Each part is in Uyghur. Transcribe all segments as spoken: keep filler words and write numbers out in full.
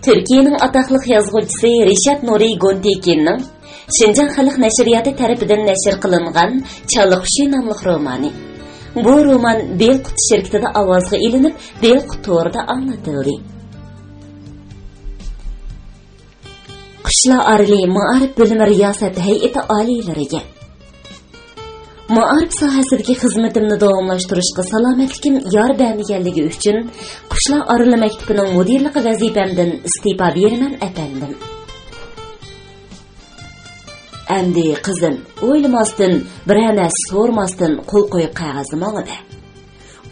تۈركىيەنىڭ ئاتاقلىق يازغۇچىسى رىشات نۇرى گونتېكىننىڭ شىنجاڭ خەلق نەشرىياتى تەرىپىدىن نەشر قىلىنغان چالا قۇشى ناملىق رومانى. بۇ رومان بېلقۇت شىركىتىدە ئاۋازغا ئېلىنىپ، بېلقۇت تورىدا ئاڭلىتىلدى. قۇشلار ئارىلى مائارىپ بۆلۈمى رىياسەت ھەيئىتى ئالىيلىرىگە. مائارىپ ساھەسىدىكى خىزمىتىمنى داۋاملاشتۇرۇشقا سالامەتلىكىم يار بەرمىگەنلىكى ئۈچۈن، قۇشلار ئارىلى مەكتىپىنىڭ مۇدىرلىقى ۋەزىپەمدىن ئىستېپا بېرىمەن، ئەپەندىم. ئەمدى قىزىم، ئويلىماستىن، بىرەر نەرسە سورىماستىن قول قويۇپ قەغەزنى ماڭا بەر.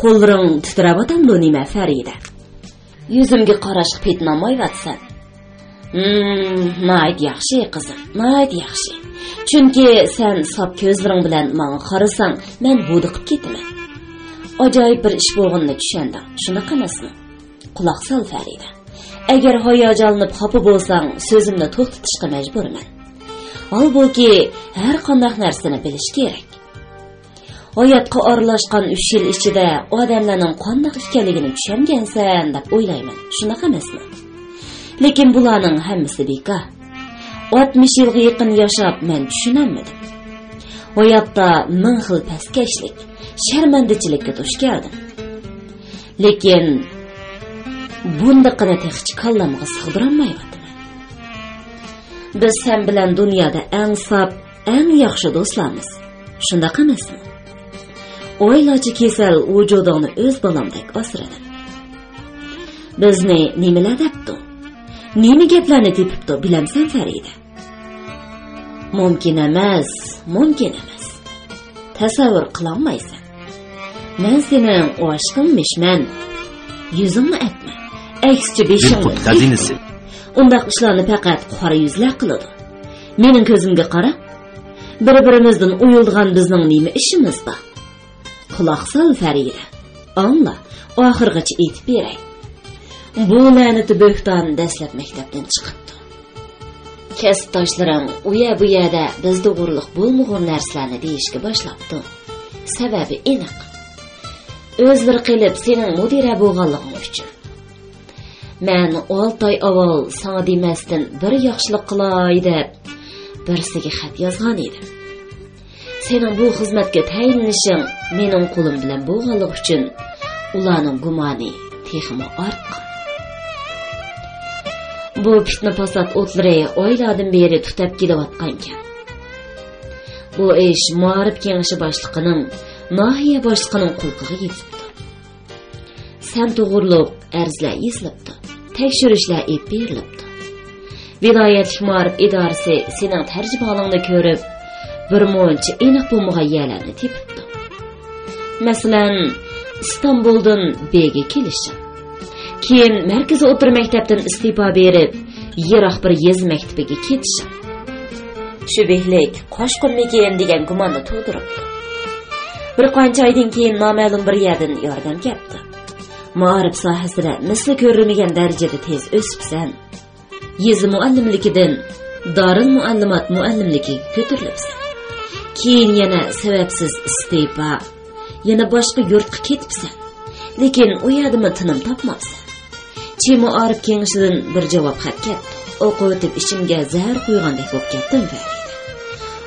قوللىرىڭ تىترەۋاتامدۇ نېمە، فەرىدە؟ يۈزۈمگە قاراشقا پېتىنالمايۋاتىسەن. ھىم، ناھايىتى ياخشى، قىزىم، ناھايىتى ياخشى. چۈنكى سەن ساپ كۆزلىرىڭ بىلەن ماڭا قارىساڭ، مەن ھودۇقۇپ كېتىمەن. ئاجايىپ بىر ئىش بولغىنىنى چۈشەندىڭ، شۇنداق ئەمەسمۇ؟ قۇلاق سال، فەرىدە. ئەگەر ھاياجانلىنىپ خاپا بولساڭ، سۆزۈمنى توختىتىشقا مەجبۇرمەن. ھالبۇكى، ھەر قانداق نەرسىنى بىلىش كېرەك. ھاياتقا ئارىلاشقان ئۈچ يىل ئىچىدە ئادەملەرنىڭ قانداق ئىكەنلىكىنى چۈشەنگەنسەن دەپ ئويلايمەن، شۇنداق ئەمەسمۇ؟ لېكىن بۇلارنىڭ ھەممىسى بىكار. ئاتمىش يىلغا يېقىن ياشاپ مەن چۈشىنەلمىدىم. ھاياتتا مىڭ خىل پەسكەشلىك، شەرمەندىچىلىككە دۇچ كەلدىم. لېكىن بۇندىقىنى تېخىچە كاللامغا سىغدۇرالمايۋاتىمەن. بىز سەن بىلەن دۇنيادا ئەڭ ساپ، ئەڭ ياخشى دوستلارمىز. شۇنداق ئەمەسمۇ؟ ئايلارچە كېسەل ۋۇجۇدۇڭنى ئۆز بالامدەك ئاسرىدىم. بىزنى نېمىلەر دەپتۇ؟ نېمە گەپلەرنى تېپىپتۇ، بىلەمسەن، فەرىدە؟ مۇمكىن ئەمەس، مۇمكىن ئەمەس. تەسەۋۋۇر قىلالمايسەن. مەن سېنىڭ ئاشىقىڭمىشمەن. يۈزۈڭنى ئەتمە. ئەكسىچە بېشىڭنى بىلقۇت خەزىنىسى. ئۇنداق ئىشلارنى پەقەت قارا يۈزلەر قىلىدۇ. مېنىڭ كۆزۈمگە قارا. بىر-بىرىمىزدىن ئۇيىلىدىغان بىزنىڭ نېمە ئىشىمىز بار؟ قۇلاق سال، فەرىدە. ئاڭلا، ئاخىرغىچە ئېيتىپ بېرەي. بۇ لەنىتى بۆھتان دەسلەپ مەكتەپتىن چىقىپتۇ. كەسىپداشلىرىڭ ئۇ يەر بۇ يەردە بىز توغرۇلۇق بولمىغۇر نەرسىلەرنى دېيىشكە باشلاپتۇ. سەۋەبى ئېنىق. ئۆزلىرى قېلىپ سېنىڭ مۇدىرە بولغانلىقىڭ ئۈچۈن. مەن ئالتە ئاي ئاۋۋال ساڭا دېمەستىن بىر ياخشىلىق قىلاي دەپ بىرسىگە خەت يازغان ئىدىم. سېنىڭ بۇ خىزمەتكە تەيىنلىنىشىڭ مېنىڭ قولۇم بىلەن بولغانلىقى ئۈچۈن ئۇلارنىڭ گۇمانى تېخىمۇ ئارتقان. بۇ پىتنە-پاسات ئوتلىرى ئايلاردىن بېرى تۈتەپ كېلىۋاتقانىكەن. بۇ ئىش مائارىپ كېڭىشى باشلىقىنىڭ، ناھىيە باشلىقىنىڭ قۇلىقىغا يېتىپتۇ. سەن توغرۇلۇق ئەرزلەر يېزىلىپتۇ، تەكشۈرۈشلەر ئېلىپ بېرىلىپتۇ. ۋىلايەتلىك مائارىپ ئىدارىسى سېنىڭ تەرجىمىھالىڭنى كۆرۈپ، بىر مۇنچە ئېنىق بولمىغان يەرلەرنى تېپىپتۇ. مەسىلەن، ئىستانبۇلدىن بېگە كېلىشىڭ. كېيىن مەركىزىي ئوتتۇرا مەكتەپتىن ئىستېپا بېرىپ، يىراق بىر يېزا مەكتىپىگە كېتىشىڭ. شۈبھىلىك، قوشقۇنمىكىن دېگەن گۇماننى تۇغدۇرۇپتۇ. بىر قانچە ئايدىن كېيىن نامەلۇم بىر يەردىن ياردەم كەپتۇ. مائارىپ ساھەسىدە مىسلى كۆرۈلمىگەن دەرىجىدە تېز ئۆسۈپسەن. يېزا مۇئەللىملىكىدىن دارىلمۇئەللىمات مۇئەللىملىكىگە كۆتۈرۈلۈپسەن. كېيىن يەنە سەۋەبسىز ئىستېپا، يەنە باشقا يۇرتقا كېتىپسەن. لېكىن ئۇ يەردىمۇ تىنىم تاپماپسەن. چى مائارىپ كېڭىشىدىن بىر جاۋاب خەت كەپتۇ. ئوقۇۋېتىپ ئىچىمگە زەھەر قۇيغاندەك بولۇپ كەتتىم، فەرىدە.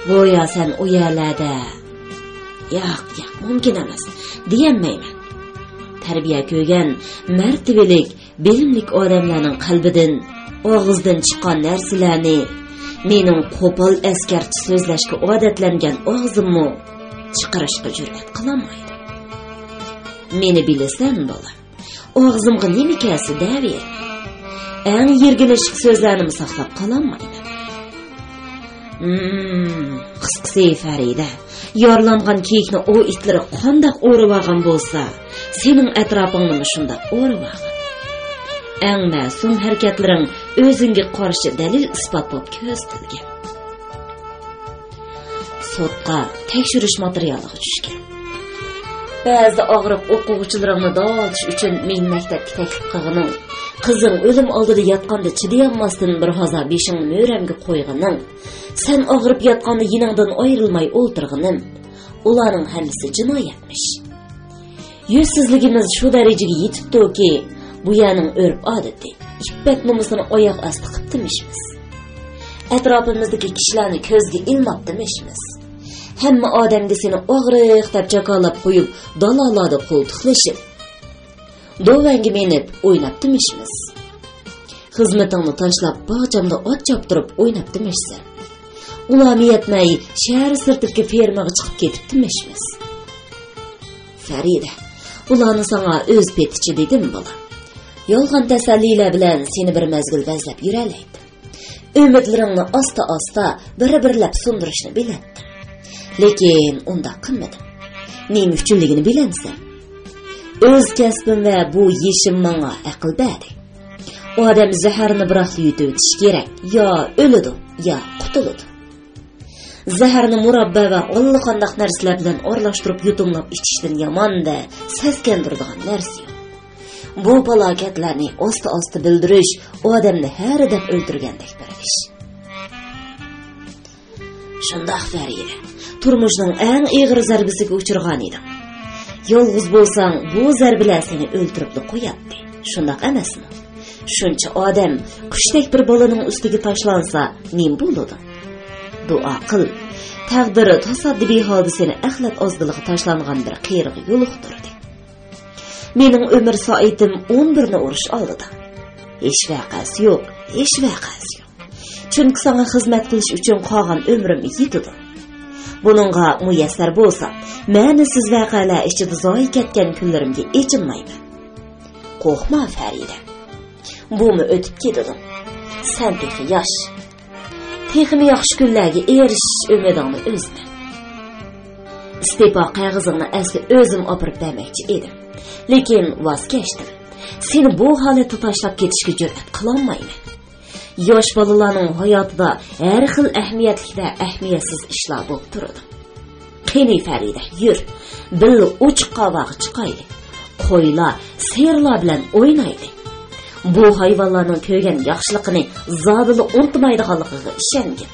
گويا سەن ئۇ يەرلەردە. ياق، ياق، مۇمكىن ئەمەس، دېيەلمەيمەن. تەربىيە كۆرگەن، مەرتىۋىلىك، بىلىملىك ئادەملەرنىڭ قەلبىدىن، ئاغزىدىن چىققان نەرسىلەرنى مېنىڭ قوپال ئەسكەرچە سۆزلەشكە ئادەتلەنگەن ئاغزىممۇ چىقىرىشقا جۈرئەت قىلالمايدۇ. مېنى بىلىسەن، بالام. ئاغزىمغا نېمە كەلسە دەۋېرىمەن. ئەڭ يىرگىنچلىك سۆزلەرنىمۇ ساقلاپ قالالمايمەن. ھىم، قىسقىسى، فەرىدە، يارىلانغان كېيىكنى ئوۋ ئىتلىرى قانداق ئورىۋالغان بولسا، سېنىڭ ئەتراپىڭنىمۇ شۇنداق ئورىۋالغان. ئەڭ مەسۇم ھەرىكەتلىرىڭ ئۆزۈڭگە قارشى دەلىل-ئىسپات بولۇپ كۆرسىتىلگەن. سوتقا تەكشۈرۈش ماتېرىيالىغا چۈشكەن. بەزى ئاغرىق ئوقۇغۇچىلىرىڭنى داۋالىتىش ئۈچۈن مېنى مەكتەپكە تەكلىپ قىلغىنىڭ، قىزىڭ ئۆلۈم ئالدىدا ياتقاندا چىدىيالماستىن بىر ھازا بېشىڭنى مۈرەمگە قويغىنىڭ، سەن ئاغرىپ ياتقاندا يېنىڭدىن ئايرىلماي ئولتۇرغىنىم، ئۇلارنىڭ ھەممىسى جىنايەتمىش. يۈزسىزلىكىمىز شۇ دەرىجىگە يېتىپتۇكى، بۇ يەرنىڭ ئۆرپ-ئادىتى، ئىپپەت مومىسىنى ئاياغ ئاستى قىپتىمىشمىز. ئەتراپىمىزدىكى كىشىلەرنى كۆزگە ئىلماپتىمىشمىز. ھەممە ئادەمگە سېنى ئاغرىق دەپ جاكالاپ قويۇپ، دالالادا قولتۇقلىشىپ، دۆۋەڭگە مىنىپ ئويناپتىمىشمىز. خىزمىتىڭنى تاشلاپ، باغچامدا ئات چاپتۇرۇپ ئويناپتىمىشسەن. ئۇلارمۇ يەتمەي، شەھەر سىرتىدىكى فېرمىغا چىقىپ كېتىپتىمىشمىز. فەرىدە، بۇلارنى ساڭا ئۆز پېتىچە دېدىم، بالام. يالغان تەسەللىلەر بىلەن سېنى بىر مەزگىل بەزلەپ يۈرەلەيتتىم. ئۈمىدلىرىڭنى ئاستا-ئاستا، بىر-بىرلەپ سۇندۇرۇشنى بىلەتتىم. لېكىن ئۇنداق قىلمىدىم. نېمە ئۈچۈنلۈكىنى بىلەمسەن؟ ئۆز كەسپىم ۋە بۇ يېشىم ماڭا ئەقىل بەردى. ئادەم زەھەرنى بىراقلا يۇتۇۋېتىشى كېرەك، يا ئۆلىدۇ، يا قۇتۇلىدۇ. زەھەرنى مۇراببا ۋە ئاللىقانداق نەرسىلەر بىلەن ئارىلاشتۇرۇپ يۇتۇملاپ ئىچىشتىن يامان-دە، سەسكەندۈرىدىغان نەرسە يوق. بۇ پالاكەتلەرنى ئاستا-ئاستا بىلدۈرۈش ئادەمنى ھەرىدەپ ئۆلتۈرگەندەك بىر ئىش. شۇنداق، فەرىدە، تۇرمۇشنىڭ ئەڭ ئېغىر زەربىسىگە ئۇچرىغان ئىدىڭ. يالغۇز بولساڭ، بۇ زەربىلەر سېنى ئۆلتۈرۈپلا قوياتتى. شۇنداق ئەمەسمۇ؟ شۇنچە ئادەم قۇشتەك بىر بالىنىڭ ئۈستىگە تاشلانسا، نېمە بولىدۇ؟ دۇئا قىل. تەقدىر تاسادىپىي ھالدا سېنى ئەخلەت ئازدىلىغا تاشلانغان بىر قېرىغا يولۇقتۇردى. مېنىڭ ئۆمۈر سائىتىم ئون بىرنى ئۇرۇش ئالدىدا. ھېچ ۋەقەسى يوق، ھېچ ۋەقەسى يوق. چۈنكى ساڭا خىزمەت قىلىش ئۈچۈن قالغان ئۆمرۈم يېتىدۇ. بۇنىڭغا مۇيەسسەر بولسام، مەنىسىز ۋەقەلەر ئىچىدە زايە كەتكەن كۈنلىرىمگە ئېچىنمايمەن. قورقما، فەرىدە. بۇمۇ ئۆتۈپ كېتىدۇ. سەن تېخى ياش. تېخىمۇ ياخشى كۈنلەرگە ئېرىشىش ئۈمىدىڭنى ئۈزمە. ئىستېپا قەغىزىڭنى ئەسلى ئۆزۈم ئاپىرىپ بەرمەكچى ئىدىم. لېكىن ۋاز كەچتىم. سېنى بۇ ھالەتتە تاشلاپ كېتىشكە جۈرئەت قىلالمايمەن. ياش بالىلارنىڭ ھاياتىدا ھەر خىل ئەھمىيەتلىك ۋە ئەھمىيەتسىز ئىشلار بولۇپ تۇرىدۇ. قېنى، فەرىدە، يۈر، بىللە ئوچۇق ھاۋاغا چىقايلى. قويلار، سىيىرلار بىلەن ئوينايلى. بۇ ھايۋانلارنىڭ كۆرگەن ياخشىلىقىنى زادىلا ئۇنتۇمايدىغانلىقىغا ئىشەنگىن.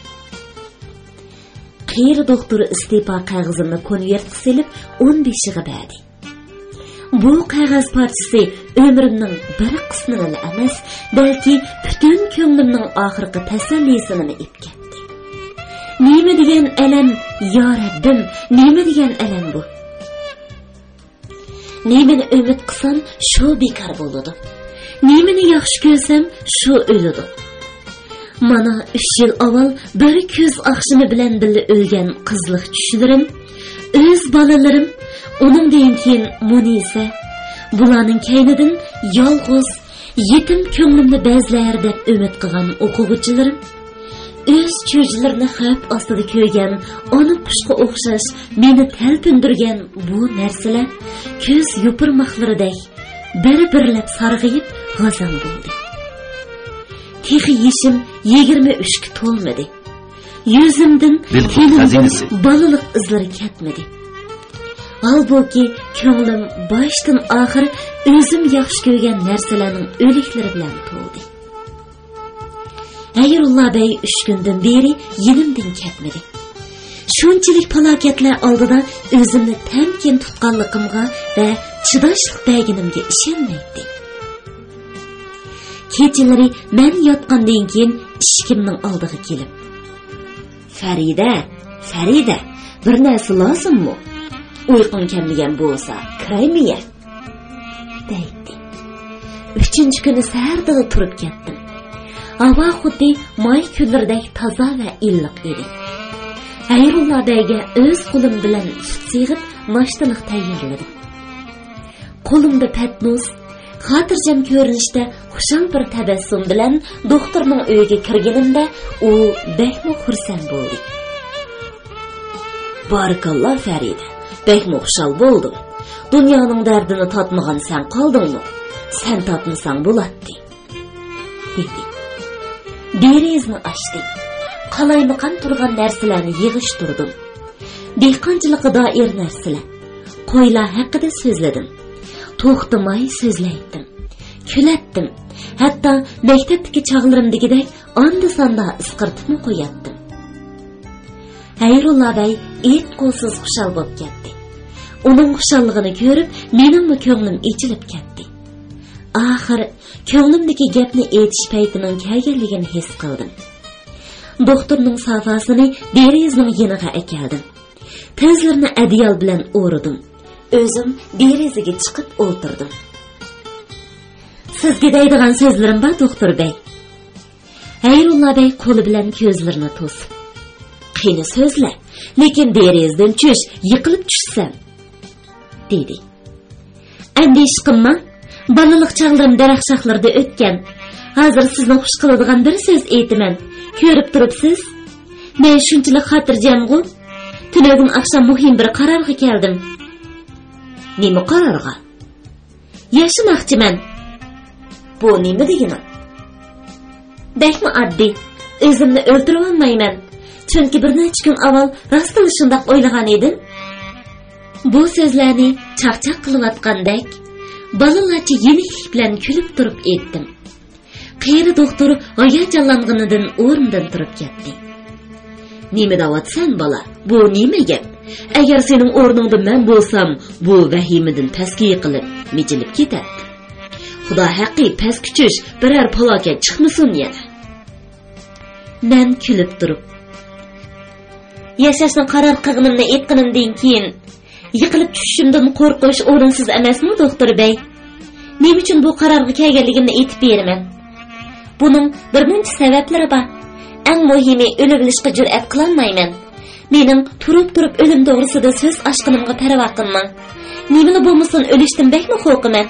قېرى دوختۇر ئىستېپا قەغىزىمنى كونۋېرتقا سېلىپ، ئون بېشىغا بەردى. بۇ قەغەز پارچىسى ئۆمرۈمنىڭ بىر قىسمىنىلا ئەمەس، بەلكى پۈتۈن كۆڭلۈمنىڭ ئاخىرقى تەسەللىسىنىمۇ ئېلىپ كەتتى. نېمە دېگەن ئەلەم، يا رەببىم، نېمە دېگەن ئەلەم بۇ؟ نېمىنى ئۈمىد قىلسام، شۇ بىكار بولىدۇ. نېمىنى ياخشى كۆرسەم، شۇ ئۆلىدۇ. مانا، ئۈچ يىل ئاۋۋال بىر كۈز ئاخشىمى بىلەن بىللە ئۆلگەن قىزلىق چۈشلىرىم، ئۆز بالىلىرىم، ئۇنىڭدىن كېيىن مۇنىسە، بۇلارنىڭ كەينىدىن يالغۇز، يېتىم كۆڭلۈمنى بەزلەر دەپ ئۈمىد قىلغان ئوقۇغۇچىلىرىم، ئۆز چۈجىلىرىنى خەۋپ ئاستىدا كۆرگەن ئانا قۇشقا ئوخشاش مېنى تەلپۈندۈرگەن بۇ نەرسىلەر كۈز يوپۇرماقلىرىدەك بىر-بىرلەپ سارغىيىپ غازاڭ بولدى. تېخى يېشىم يىگىرمە ئۈچكە تولمىدى. يۈزۈمدىن، تېنىمدىن بالىلىق ئىزلىرى كەتمىدى. ھالبۇكى، كۆڭلۈم باشتىن ئاخىر ئۆزۈم ياخشى كۆرگەن نەرسىلەرنىڭ ئۆلۈكلىرى بىلەن تولدى. خەيرۇللا بەگ ئۈچ كۈندىن بېرى يېنىمدىن كەتمىدى. شۇنچىلىك پالاكەتلەر ئالدىدا ئۆزۈمنى تەمكىن تۇتقانلىقىمغا ۋە چىداشلىق بەرگىنىمگە ئىشەنمەيتتى. كېچىلىرى مەن ياتقاندىن كېيىن ئىشىكىمنىڭ ئالدىغا كېلىپ، «فەرىدە، فەرىدە، بىر نەرسە لازىممۇ؟ ئۇيقۇڭ كەلمىگەن بولسا، كىرەيمۇ يە؟» دەيتتى. ئۈچىنچى كۈنى سەھەردىلا تۇرۇپ كەتتىم. ھاۋا خۇددى ماي كۈنلىرىدەك تازا ۋە ئىللىق ئىدى. خەيرۇللا بەگگە ئۆز قولۇم بىلەن سۈت سېغىپ، ناشتىلىق تەييارلىدىم. قولۇمدا پەتنۇس، خاتىرجەم كۆرۈنۈشتە خۇشال بىر تەبەسسۇم بىلەن دوختۇرنىڭ ئۆيىگە كىرگىنىمدە، ئۇ بەكمۇ خۇرسەن بولدى. «بارىكاللا، فەرىدە، بەكمۇ خۇشال بولدۇم. دۇنيانىڭ دەردىنى تاتمىغان سەن قالدىڭمۇ؟ سەن تاتمىساڭ بولاتتى.» دېدى. دېرىزىنى ئاچتى. قالايمىقان تۇرغان نەرسىلەرنى يىغىشتۇردۇم. دېھقانچىلىققا دائىر نەرسىلەر، قويلار ھەققىدە سۆزلىدىم. توختىماي سۆزلەيتتىم. كۈلەتتىم. ھەتتا مەكتەپتىكى چاغلىرىمدىكىدەك ئاندا-ساندا ئىسقىرتىپمۇ قوياتتىم. خەيرۇللا بەگ ئېيتقۇسىز خۇشال بولۇپ كەتتى. ئۇنىڭ خۇشاللىقىنى كۆرۈپ، مېنىڭمۇ كۆڭلۈم ئېچىلىپ كەتتى. ئاخىر كۆڭلۈمدىكى گەپنى ئېيتىش پەيتىنىڭ كەلگەنلىكىنى ھېس قىلدىم. دوختۇرنىڭ سافاسىنى دېرىزىنىڭ يېنىغا ئەكەلدىم. تىزلىرىنى ئەدىيال بىلەن ئورىدىم. ئۆزۈم دېرىزىگە چىقىپ ئولتۇردۇم. سىزگە دەيدىغان سۆزلىرىم بار، دوختۇر بەي. ھەيرۇللا بەي قولى بىلەن كۆزلىرىنى توسۇپ، قېنى سۆزلە، لېكىن دېرىزىدىن چۈش، يىقىلىپ چۈشسەم، دېدى. ئەندىشە قىلماڭ، بالىلىق چاغلىرىم دەرەخ شاخلىرىدا ئۆتكەن. ھازىر سىزنى خۇش قىلىدىغان بىر سۆز ئېيتىمەن. كۆرۈپ تۇرۇپسىز، مەن شۇنچىلىك خاتىرجەمغۇ، تۈنۈگۈن ئاخشام مۇھىم بىر قارارغا كەلدىم. نېمە قارارغا؟ ياشىماقچىمەن. بۇ نېمە دېگىنىڭ؟ بەكمۇ ئاددىي. ئۆزۈمنى ئۆلتۈرۈۋالمايمەن. چۈنكى بىر نەچچە كۈن ئاۋۋال راستلا شۇنداق ئويلىغان ئىدىم. بۇ سۆزلەرنى چاقچاق قىلىۋاتقاندەك، بالىلارچە يېنىكلىك بىلەن كۈلۈپ تۇرۇپ ئېيتتىم. قېرى دوختۇر ھاياجانلانغىنىدىن ئورنىدىن تۇرۇپ كەتتى. نېمە دەۋاتىسەن، بالا؟ بۇ نېمە گەپ؟ ئەگەر سېنىڭ ئورنۇڭدا مەن بولسام، بۇ ۋەھىمىدىن پەسكە يىقىلىپ، مىجىلىپ كېتەتتىم. خۇدا ھەققى، پەسكە چۈش، بىرەر پالاكەت چىقمىسۇن يەنە. مەن كۈلۈپ تۇرۇپ، ياشاشنى قارار قىلغىنىمنى ئېيتقىنىمدىن كېيىن، يىقىلىپ چۈشۈشۈمدىن قورقۇش ئورۇنسىز ئەمەسمۇ، دوختۇر بەي؟ نېمە ئۈچۈن بۇ قارارغا كەلگەنلىكىمنى ئېيتىپ بېرىمەن. بۇنىڭ بىر مۇنچە سەۋەبلىرى بار. ئەڭ مۇھىمى، ئۆلۈۋېلىشقا جۈرئەت قىلالمايمەن. مېنىڭ تۇرۇپ-تۇرۇپ ئۆلۈم توغرىسىدا سۆز ئاچقىنىمغا پەرۋا قىلماڭ. نېمىلا بولمىسۇن، ئۆلۈشتىن بەكمۇ قورقىمەن.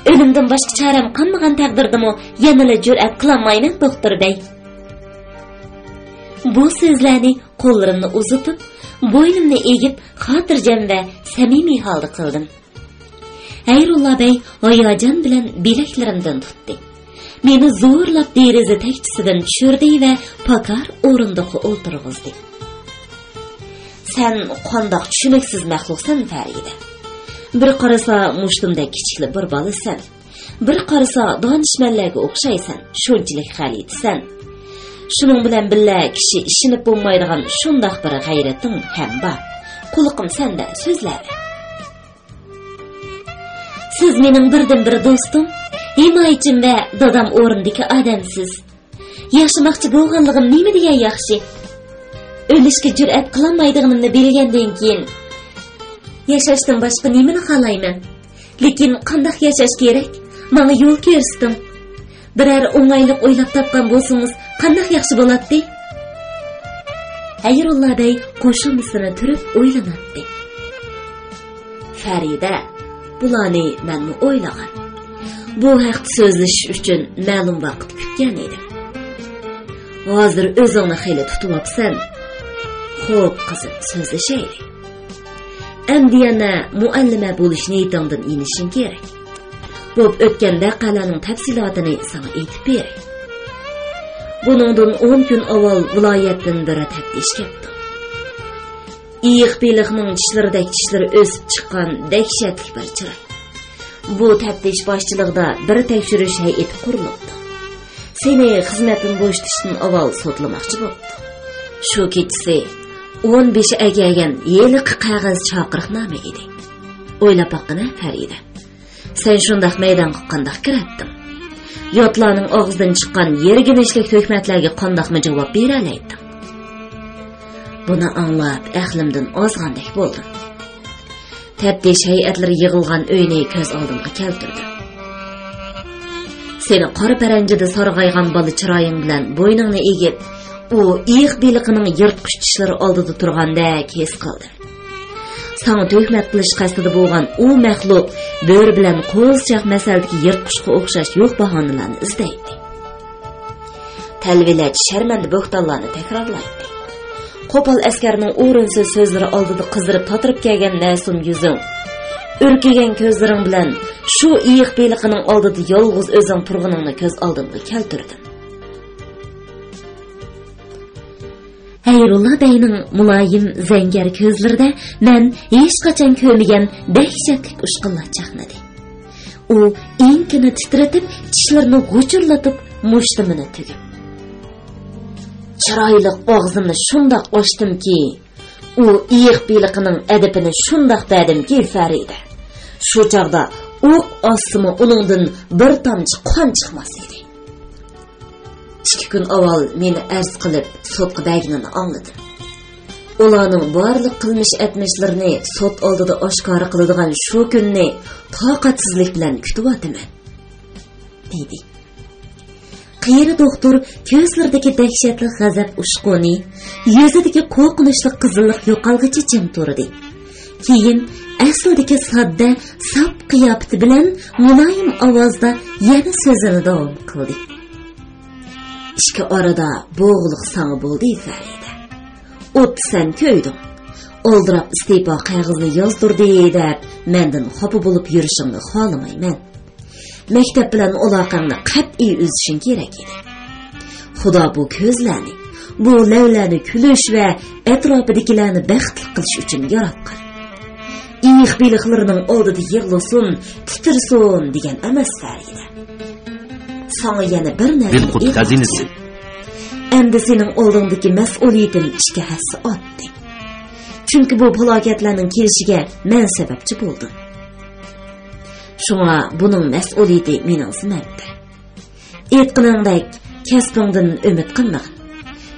ئۆلۈمدىن باشقا چارەم قالمىغان تەقدىردىمۇ يەنىلا جۈرئەت قىلالمايمەن، دوختۇر بەي. بۇ سۆزلەرنى قوللىرىمنى ئۇزىتىپ، بوينۇمنى ئېگىپ، خاتىرجەم ۋە سەمىمىي ھالدا قىلدىم. ھەيرۇللا بەي ھاياجان بىلەن بىلەكلىرىمدىن تۇتتى. مېنى زورلاپ دېرىزە تەكچىسىدىن چۈشۈردى ۋە پاكار ئورۇندۇققا ئولتۇرغۇزدى. سەن قانداق چۈشىنىكسىز مەخلۇقسەن، فەرىدە. بىر قارىسا مۇشتۇمدەك كىچىكلا بىر بالىسەن. بىر قارىسا دانىشمەنلەرگە ئوخشايسەن، شۇنچىلىك غەلىتىسەن. شۇنىڭ بىلەن بىللە، كىشى ئىشىنىپ بولمايدىغان شۇنداق بىر غەيرىتىڭ ھەم بار. قۇلىقىم سەندە، سۆزلەۋەر. سىز مېنىڭ بىردىنبىر دوستۇم، ھىمايىچىم ۋە دادام ئورنىدىكى ئادەمسىز. ياشىماقچى بولغانلىقىم نېمە دېگەن ياخشى؟ ئۆلۈشكە جۈرئەت قىلالمايدىغىنىمنى بىلگەندىن كېيىن، ياشاشتىن باشقا نېمىنى خالايمەن؟ لېكىن قانداق ياشاش كېرەك؟ ماڭا يول كۆرسىتىڭ. بىرەر ئوڭايلىق ئويلاپ تاپقان بولسىڭىز، قانداق ياخشى بولاتتى؟ ھەيرۇللا بەي قوشۇمىسىنى تۈرۈپ ئويلىناتتى. فەرىدە، بۇلارنى مەنمۇ ئويلىغان. بۇ ھەقتە سۆزلىشىش ئۈچۈن مەلۇم ۋاقىت كۈتكەن ئىدىم. ھازىر ئۆزۈڭنى خېلى تۇتۇۋاپسەن. خوپ، قىزىم، سۆزلىشەيلى. ئەمدى يەنە مۇئەللىمە بولۇش نىيىتىڭدىن يېنىشىڭ كېرەك. بولۇپ ئۆتكەن ۋەقەلەرنىڭ تەپسىلاتىنى ساڭا ئېيتىپ بېرەي. بۇنىڭدىن ئون كۈن ئاۋۋال ۋىلايەتتىن بىر تەپتىش كەپتۇ. ئېيىق بېلىقنىڭ چىشلىرىدەك چىشلىرى ئۆسۈپ چىققان دەھشەتلىك بىر چىراي. بۇ تەپتىش باشچىلىقىدا بىر تەكشۈرۈش ھەيئىتى قۇرۇلۇپتۇ. سېنى خىزمەتتىن بوشىتىشتىن ئاۋۋال سوتلىماقچى بوپتۇ. شۇ كېچىسى ئون بېشى ئەگەرگەن ھېلىقى قەغەز چاقىرىقنامە ئىدى. ئويلاپ باققىنە، فەرىدە. سەن شۇنداق مەيدانغا قانداق كىرەتتىڭ؟ ياتلارنىڭ ئاغزىدىن چىققان يىرگىنچلىك تۆھمەتلەرگە قانداقمۇ جاۋاب بېرەلەيتتىڭ؟ بۇنى ئاڭلاپ ئەقلىمدىن ئازغاندەك بولدۇم. تەپتىش ھەيئەتلىرى يىغىلغان ئۆينى كۆز ئالدىمغا كەلتۈردۈم. سېنى قارا پەرەنجىدە سارغايغان بالا چىرايىڭ بىلەن بوينۇڭنى ئېگىپ، ئۇ ئېيىق بېلىقىنىڭ يىرتقۇچ چىشلىرى ئالدىدا تۇرغاندەك ھېس قىلدىم. ساڭا تۆھمەت قىلىش قەستىدە بولغان ئۇ مەخلۇق بۆرە بىلەن قوزىچاق مەسەلدىكى يىرتقۇچقا ئوخشاش يوق باھانىلەرنى ئىزدەيتتى. تەلۋىلەرچە شەرمەندە بوھتانلارنى تەكرارلايتتى. قوپال ئەسكەرنىڭ ئورۇنسىز سۆزلىرى ئالدىدا قىزىرىپ تاتىرىپ كەلگەن مەسۇم يۈزۈڭ، ئۈركۈگەن كۆزلىرىڭ بىلەن شۇ ئېيىق بېلىقىنىڭ ئالدىدا يالغۇز ئۆزۈڭ تۇرغىنىڭنى كۆز ئالدىمغا كەلتۈردۈم. ھەيرۇللا بەينىڭ مۇلايىم زەڭگەر كۆزلىرىدە مەن ھېچقاچان كۆرمىگەن دەھشەتلىك ئۇچقۇنلار چاقنىدى. ئۇ ئېڭىكىنى تىترىتىپ، چىشلىرىنى غۇچۇرلىتىپ، مۇشتۇمىنى تۈگۈپ، چىرايلىق ئاغزىمنى شۇنداق ئاچتىمكى، ئۇ ئېيىق بېلىقىنىڭ ئەدىپىنى شۇنداق بەردىمكى، فەرىدە، شۇ چاغدا ئوق ئاتسىمۇ ئۇنىڭدىن بىر تامچە قان چىقماس ئىدى. ئىككى كۈن ئاۋۋال مېنى ئەرز قىلىپ سوتقا بەرگىنىنى ئاڭلىدىم. ئۇلارنىڭ بارلىق قىلمىش ئەتمىشلىرىنى سوت ئالدىدا ئاشكارا قىلىدىغان شۇ كۈننى تاقەتسىزلىك بىلەن كۈتۈۋاتىمەن، دېدى. قېرى دوختۇر كۆزلىرىدىكى دەھشەتلىك غەزەپ ئۇچقۇنى، يۈزىدىكى قورقۇنچلۇق قىزىللىق يوقالغىچە جىم تۇردى. كېيىن ئەسلىدىكى ساددە، ساپ قىياپىتى بىلەن مۇلايىم ئاۋازدا يەنە سۆزىنى داۋام قىلدى. ئىككى ئارىدا بوغۇلۇق ساڭا بولدى، فەرىدە. ئوت سەن كۆيدۈڭ. ئالدىراپ ئىستېپا قەغىزىنى يازدۇردى دەپ مەندىن خاپا بولۇپ يۈرۈشۈڭنى خالىمايمەن. مەكتەپ بىلەن ئالاقەڭنى قەتئىي ئۈزۈشۈڭ كېرەك ئىدى. خۇدا بۇ كۆزلەرنى، بۇ لەۋلەرنى كۈلۈش ۋە ئەتراپىدىكىلەرنى بەختلىك قىلىش ئۈچۈن ياراتقان. ئېيىق بېلىقلىرىنىڭ ئالدىدا يىغلىسۇن، تىترىسۇن دېگەن ئەمەس، فەرىدە. ساڭا يەنە بىر نەرسىنى دىل قۇت ئېيتماقچى. خەزىنىسى. ئەمدى سېنىڭ ئالدىڭدىكى مەسئۇلىيىتىم ئىككى ھەسسە ئارتتى. چۈنكى بۇ پالاكەتلەرنىڭ كېلىشىگە مەن سەۋەبچى بولدۇم. شۇڭا بۇنىڭ مەسئۇلىيىتى مېنىڭ زىممەمدە. ئېيتقىنىڭدەك، كەسپىڭدىن ئۈمىد قىلمىغىن.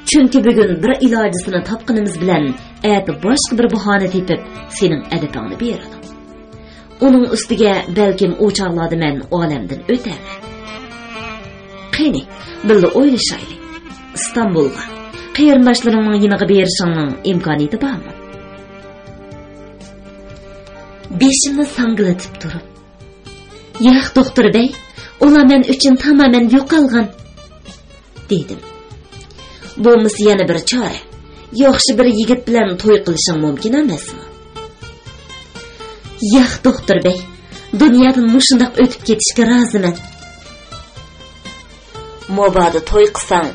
چۈنكى بۈگۈن بىر ئىلاجىسىنى تاپقىنىمىز بىلەن، ئەتە باشقا بىر باھانە تېپىپ، سېنىڭ ئەدىپىڭنى بېرىدۇ. ئۇنىڭ ئۈستىگە بەلكىم ئۇ چاغلاردا مەن ئالەمدىن ئۆتەرمەن. قېنى، بىللە ئويلىشايلى. ئىستانبۇلغا، قېرىنداشلىرىڭنىڭ يېنىغا بېرىشىڭنىڭ ئىمكانىيىتى بارمۇ؟ بېشىمنى ساڭگىلىتىپ تۇرۇپ، ياق، دوختۇر بەي، ئۇلار مەن ئۈچۈن تامامەن يوقالغان، دېدىم. بولمىسا يەنە بىر چارە. ياخشى بىر يىگىت بىلەن توي قىلىشىڭ مۇمكىن ئەمەسمۇ؟ ياق، دوختۇر بەي، دۇنيادىن مۇشۇنداق ئۆتۈپ كېتىشكە رازىمەن. مۇبادا توي قىلساڭ،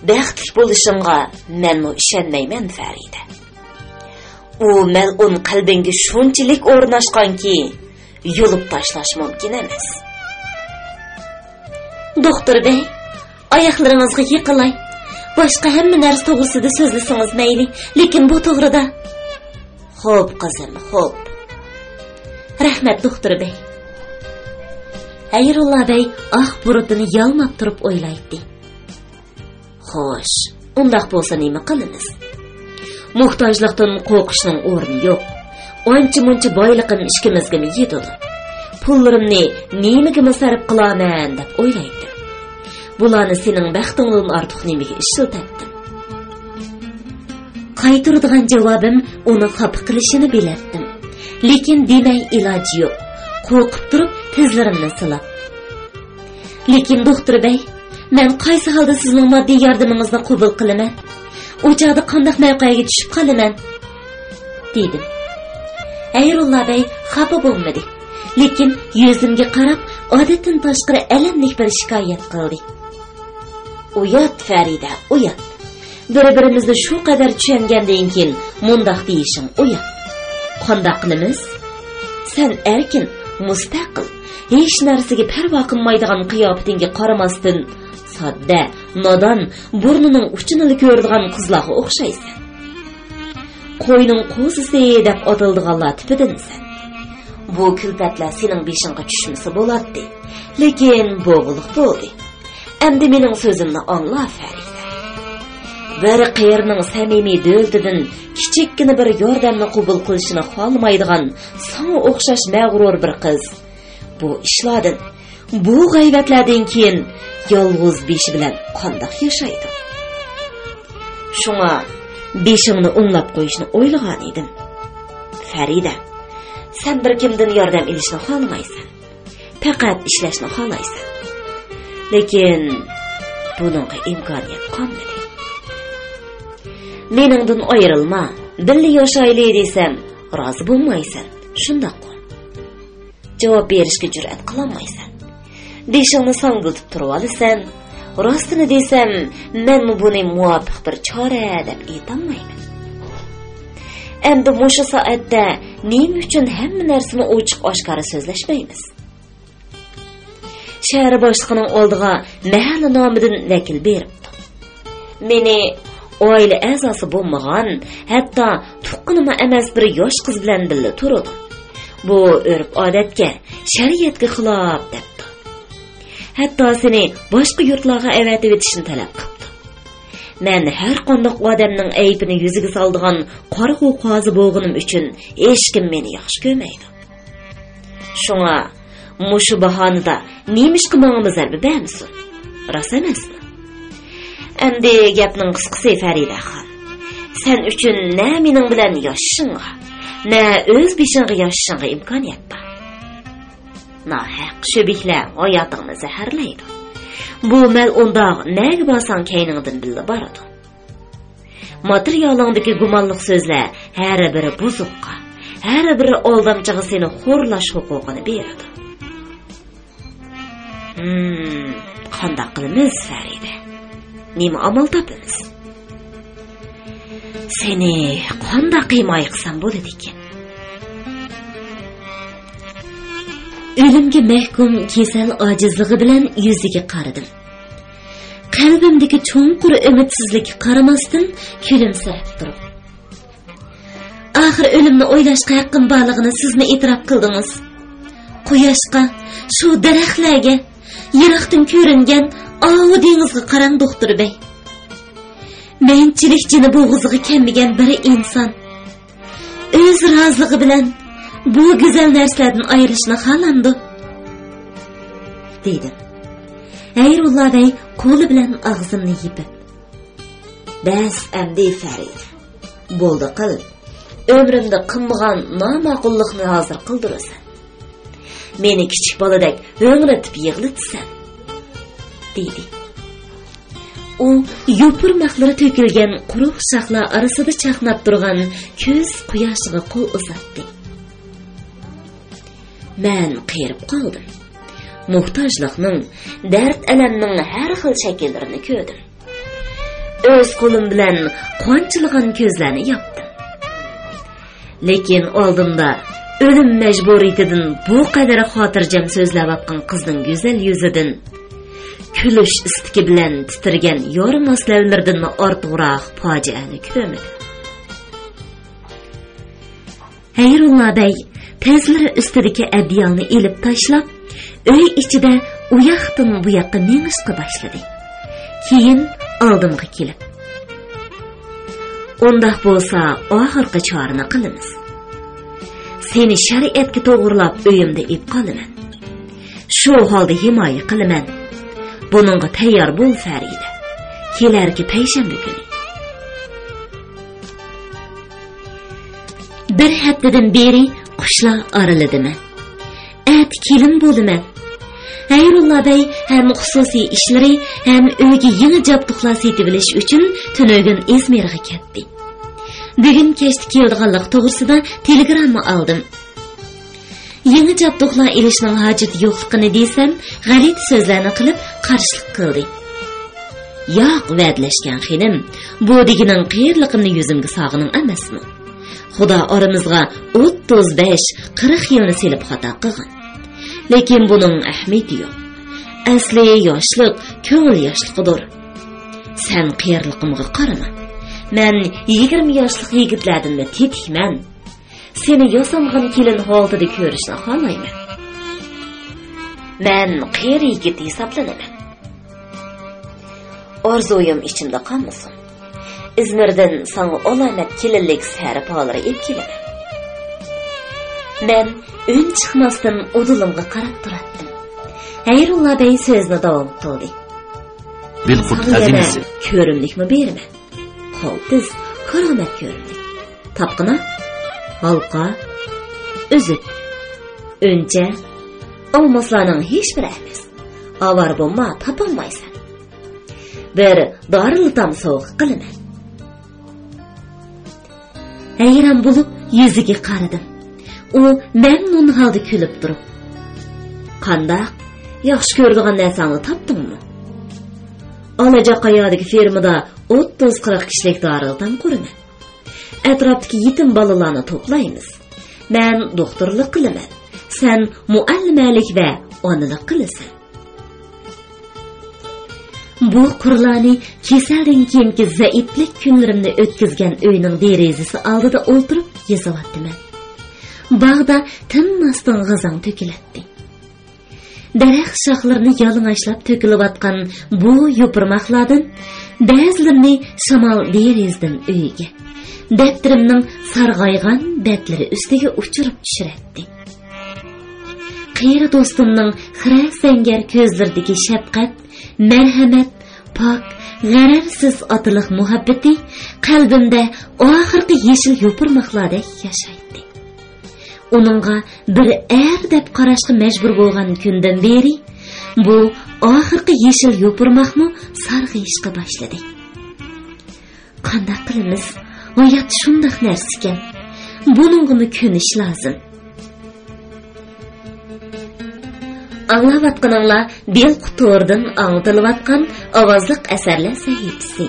بەختلىك بولۇشۇڭغا مەنمۇ ئىشەنمەيمەن، فەرىدە. ئۇ مەلئۇن قەلبىڭگە شۇنچىلىك ئورناشقانكى، يۇلۇپ تاشلاش مۇمكىن ئەمەس. دوختۇر بەي، ئاياقلىرىڭىزغا يىقىلاي. باشقا ھەممە نەرسە توغرىسىدا سۆزلىسىڭىز مەيلى، لېكىن بۇ توغرىدا. خوپ، قىزىم، خوپ. رەھمەت، دوختۇر بەي. ھەيرۇللا بەي ئاق بۇرۇتىنى يالماپ تۇرۇپ ئويلايتتى. خوش، ئۇنداق بولسا نېمە قىلىمىز؟ موھتاجلىقتىن قورقۇشنىڭ ئورنى يوق. ئانچە-مۇنچە بايلىقىم ئىككىمىزگىمۇ يېتىدۇ. پۇللىرىمنى نېمىگىمۇ سەرپ قىلارمەن دەپ ئويلايتتىم. بۇلارنى سېنىڭ بەختىڭدىن ئارتۇق نېمىگە ئىشلىتەتتىم؟ قايتۇرىدىغان جاۋابىم ئۇنى خاپا قىلىشىنى بىلەتتىم. لېكىن دېمەي ئىلاجى يوق. قورقۇپ تۇرۇپ تىزلىرىمنى سىلاپ. لېكىن، دوختۇر بەي، مەن قايسى ھالدا سىزنىڭ ماددىي ياردىمىڭىزنى قوبۇل قىلىمەن؟ ئۇ چاغدا قانداق مەۋقەگە چۈشۈپ قالىمەن؟ دېدىم. ھەيرۇللا بەي خاپا بولمىدى، لېكىن يۈزۈمگە قاراپ، ئادەتتىن تاشقىرى ئەلەملىك بىر شىكايەت قىلدى. ئۇيات، فەرىدە، ئۇيات. بىر-بىرىمىزنى شۇ قەدەر چۈشەنگەندىن كېيىن مۇنداق دېيىشىڭ ئۇيات. قانداق قىلىمىز؟ سەن ئەركىن، مۇستەقىل، ھېچ نەرسىگە پەرۋا قىلمايدىغان قىياپىتىڭگە قارىماستىن، ساددە، نادان، بۇرنىنىڭ ئۇچىنىلا كۆرىدىغان قىزلارغا ئوخشايسەن. قوينىڭ قوزىسى دەپ ئاتىلىدىغانلار تىپىدىنسەن. بۇ كۈلپەتلەر سېنىڭ بېشىڭغا چۈشمىسە بولاتتى. لېكىن بوغۇلۇق بولدى. ئەمدى مېنىڭ سۆزۈمنى ئاڭلا، فەرىدە. بىر قېرىنىڭ سەمىمىي دۆلىتىدىن كىچىككىنە بىر ياردەمنى قوبۇل قىلىشىنى خالىمايدىغان ساڭا ئوخشاش مەغرۇر بىر قىز. بۇ ئىشلاردىن، بۇ غەيۋەتلەردىن كېيىن يالغۇز بېشى بىلەن قانداق ياشايدۇ؟ شۇڭا بېشىڭنى ئوڭلاپ قويۇشنى ئويلىغان ئىدىم. فەرىدە، سەن بىر كىمدىن ياردەم ئېلىشنى خالىمايسەن. پەقەت ئىشلەشنى خالايسەن. لېكىن بۇنىڭغا ئىمكانىيەت قالمىدى. مېنىڭدىن ئايرىلما، بىللە ياشايلى دېسەم، رازى بولمايسەن، شۇنداققۇ؟ جاۋاب بېرىشكە جۈرئەت قىلالمايسەن. بېشىڭنى ساڭگىلىتىپ تۇرۇۋالىسەن. راستىنى دېسەم، مەنمۇ بۇنى مۇۋاپىق بىر چارە دەپ ئېيتالمايمەن. ئەمدى مۇشۇ سائەتتە نېمە ئۈچۈن ھەممە نەرسىنى ئوچۇق-ئاشكارا سۆزلەشمەيمىز؟ شەھەر باشلىقىنىڭ ئالدىغا مەھەللە نامىدىن ۋەكىل بېرىپتۇ. مېنى ئائىلە ئەزاسى بولمىغان، ھەتتا تۇغقىنىمۇ ئەمەس بىر ياش قىز بىلەن بىللە تۇرىدۇ. بۇ ئۆرپ-ئادەتكە، شەرىئەتكە خىلاپ دەپتۇ. ھەتتا سېنى باشقا يۇرتلارغا ئەۋەتىۋېتىشنى تەلەپ قىپتۇ. مەن ھەر قانداق ئادەمنىڭ ئەيىبىنى يۈزىگە سالىدىغان قارىغۇ قازى بولغىنىم ئۈچۈن ھېچكىم مېنى ياخشى كۆرمەيدۇ. شۇڭا مۇشۇ باھانىدا نېمىشقا ماڭىمۇ زەربە بەرمىسۇن؟ راست ئەمەسمۇ؟ ئەمدى گەپنىڭ قىسقىسى، فەرىدە خان، سەن ئۈچۈن نە مېنىڭ بىلەن ياشىشىڭغا، نە ئۆز بېشىڭغا ياشىشىڭغا ئىمكانىيەت بار. ناھەق شۈبھىلەر ھاياتىڭنى زەھەرلەيدۇ. بۇ مەلئۇن داغ نەگە بارساڭ كەينىڭدىن بىللە بارىدۇ. ماتېرىيالىڭدىكى گۇمانلىق سۆزلەر ھەر بىرى بۇزۇققا، ھەر بىرى ئالدامچىغا سېنى خورلاش ھوقۇقىنى بېرىدۇ. ھىم، قانداق قىلىمىز، فەرىدە؟ نېمە ئامال تاپىمىز؟ سېنى قانداق ھىمايە قىلسام بولىدىكىن؟ ئۆلۈمگە مەھكۇم كېسەل ئاجىزلىقى بىلەن يۈزىگە قارىدىم. قەلبىمدىكى چوڭقۇر ئۈمىدسىزلىككە قارىماستىن، كۈلۈمسىرەپ تۇرۇپ، ئاخىر ئۆلۈمنى ئويلاشقا ھەققىم بارلىقىنى سىزمۇ ئېتىراپ قىلدىڭىز. قۇياشقا، شۇ دەرەخلەرگە، يىراقتىن كۆرۈنگەن ئاۋۇ دېڭىزغا قاراڭ، دوختۇر بەي. مەنچىلىك جېنى بوغۇزىغا كەلمىگەن بىر ئىنسان ئۆز رازىلىقى بىلەن بۇ گۈزەل نەرسىلەردىن ئايرىلىشنى خالامدۇ؟ دېدىم. ھەيرۇللا بەي قولى بىلەن ئاغزىمنى يېپىپ، بەس ئەمدى، فەرىدە. بولدى قىل. ئۆمرۈمدە قىلمىغان ناماقۇللۇقنى ھازىر قىلدۇرىسەن. مېنى كىچىك بالىدەك ھۆڭرىتىپ يىغلىتىسەن، دېدى. ئۇ يوپۇرماقلىرى تۆكۈلگەن قۇرۇق شاخلار ئارىسىدا چاقناپ تۇرغان كۈز قۇياشىغا قول ئۇزاتتى. مەن قېرىپ قالدىم. موھتاجلىقنىڭ، دەرد-ئەلەمنىڭ ھەر خىل شەكىللىرىنى كۆردۈم. ئۆز قولۇم بىلەن قانچىلىغان كۆزلەرنى ياپتىم. لېكىن ئالدىمدا ئۆلۈم مەجبۇرىيىتىدىن بۇ قەدەر خاتىرجەم سۆزلەۋاتقان قىزنىڭ گۈزەل يۈزىدىن كۈلۈش ئىستىكى بىلەن تىترىگەن يارىماس لەۋلىرىدىنمۇ ئارتۇقراق پاجىئەنى كۆرمىدىم. ھەيرۇللا بەي تەزلىرى ئۈستىدىكى ئەدىيالنى ئېلىپ تاشلاپ، ئۆي ئىچىدە ئۇياقتىن بۇياققا مېڭىشقا باشلىدى. كېيىن ئالدىمغا كېلىپ، ئۇنداق بولسا ئاخىرقى چارىنى قىلىمىز. سېنى شەرىئەتكە توغرىلاپ ئۆيۈمدە ئېلىپ قالىمەن. شۇ ھالدا ھىمايە قىلىمەن. بۇنىڭغا تەييار بول، فەرىدە. كېلەركى پەيشەنبە كۈنى. بىر ھەپتىدىن بېرى قۇشلار ئارىلىدىمەن. ئەتە كېلىن بولىمەن. ھەيرۇللا بەي ھەم خۇسۇسىي ئىشلىرى، ھەم ئۆيگە يېڭى جابدۇقلار سېتىۋېلىش ئۈچۈن تۈنۈگۈن ئىزمىرغا كەتتى. بۈگۈن كەچتە كېلىدىغانلىقى توغرىسىدا تېلېگرامما ئالدىم. يېڭى جابدۇقلار ئېلىشنىڭ ھاجىتى يوقلۇقىنى دېسەم، غەلىتە سۆزلەرنى قىلىپ قارشىلىق قىلدى. ياق، ۋەدىلەشكەن خېنىم، بۇ دېگىنىڭ قېرىلىقىمنى يۈزۈمگە سالغىنىڭ ئەمەسمۇ؟ خۇدا ئارىمىزغا ئوتتۇز بەش، قىرىق يىلنى سېلىپ خاتا قىلغان. لېكىن بۇنىڭ ئەھمىيىتى يوق. ئەسلى ياشلىق كۆڭۈل ياشلىقىدۇر. سەن قېرىلىقىمغا قارىما. مەن يىگىرمە ياشلىق يىگىتلەردىنمۇ تېتىكمەن. سېنى ياسانغان كېلىن ھالىتىدە كۆرۈشنى خالايمەن. مەن قېرى يىگىت ھېسابلىنىمەن. ئارزۇيۇم ئىچىمدە قالمىسۇن. ئىزمىردىن ساڭا ئالامەت كېلىنلىك سەرپالىرى ئېلىپ كېلىمەن. مەن ئۈن چىقماستىن ئۇدۇلۇمغا قاراپ تۇراتتىم. ھەيرۇللا بەي سۆزىنى داۋام قىلدى. بىلقۇت ساڭا يەنە خەزىنىسى. كۆرۈملۈكمۇ بېرىمەن. قالتىس، كارامەت كۆرۈملۈك. تاپقىنا، ھالقا، ئۈزۈك، ئۈنچە، ئالماسلارنىڭ ھېچبىرى ئەمەس. ئاۋارە بولما، تاپالمايسەن. بىر دارىلىتام سوۋغا قىلىمەن. ھەيران بولۇپ يۈزىگە قارىدىم. ئۇ مەمنۇن ھالدا كۈلۈپ تۇرۇپ، قانداق؟ ياخشى كۆرىدىغان نەرسەڭنى تاپتىڭمۇ؟ ئالاجاقايادىكى فېرمىدا ئوتتۇز قىرىق كىشىلىك دارىلىتام قۇرىمەن. ئەتراپتىكى يېتىم بالىلارنى توپلايمىز. مەن دوختۇرلۇق قىلىمەن. سەن مۇئەللىمەلىك ۋە ئانىلىق قىلىسەن. بۇ قۇرلارنى كېسەلدىن كېيىنكى زەئىپلىك كۈنلىرىمنى ئۆتكۈزگەن ئۆينىڭ دېرىزىسى ئالدىدا ئولتۇرۇپ يېزىۋاتىمەن. باغدا تىنماستىن غازاڭ تۆكۈلەتتى. دەرەخ شاخلىرىنى يالىڭاچلاپ تۆكۈلۈۋاتقان بۇ يوپۇرماقلاردىن بەزىلىرىنى شامال دېرىزىدىن ئۆيگە، دەپتىرىمنىڭ سارغايغان بەتلىرى ئۈستىگە ئۇچۇرۇپ چۈشۈرەتتى. قېرى دوستۇمنىڭ خىرە سەڭگەر كۆزلىرىدىكى شەپقەت، مەرھەمەت، پاك، غەرەزسىز ئاتىلىق مۇھەببىتى قەلبىمدە ئاخىرقى يېشىل يوپۇرماقلاردەك ياشايتتى. ئۇنىڭغا بىر ئەر دەپ قاراشقا مەجبۇر بولغان كۈندىن بېرى، بۇ ئاخىرقى يېشىل يوپۇرماقمۇ سارغىيىشقا باشلىدى. قانداق قىلىمىز؟ ھايات شۇنداق نەرسىكەن. بۇنىڭغىمۇ كۆنۈش لازىم. ئاڭلاۋاتقىنىڭلار دىل قۇتۇرىدىن ئاڭلىتىلىۋاتقان ئاۋازلىق ئەسەرلەر سەھىپىسى.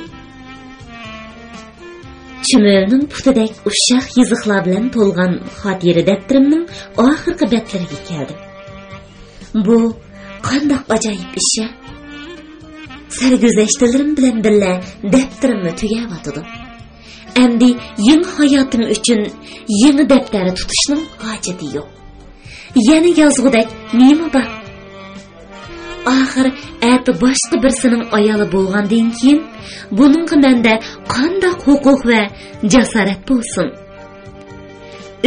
چۈمۈلىنىڭ پۇتىدەك ئۇششاق يېزىقلار بىلەن تولغان خاتىرە دەپتىرىمنىڭ ئاخىرقى بەتلىرىگە كەلدىم. بۇ قانداق ئاجايىپ ئىش-ە؟ سەرگۈزەشتلىرىم بىلەن بىللە دەپتىرىممۇ تۈگەۋاتىدۇ. ئەمدى يېڭى ھاياتىم ئۈچۈن يېڭى دەپتەر تۇتۇشنىڭ ھاجىتى يوق. يەنە يازغۇدەك نېمە بار؟ ئاخىر ئەتە باشقا بىرسىنىڭ ئايالى بولغاندىن كېيىن، بۇنىڭغا مەندە قانداق ھوقۇق ۋە جاسارەت بولسۇن؟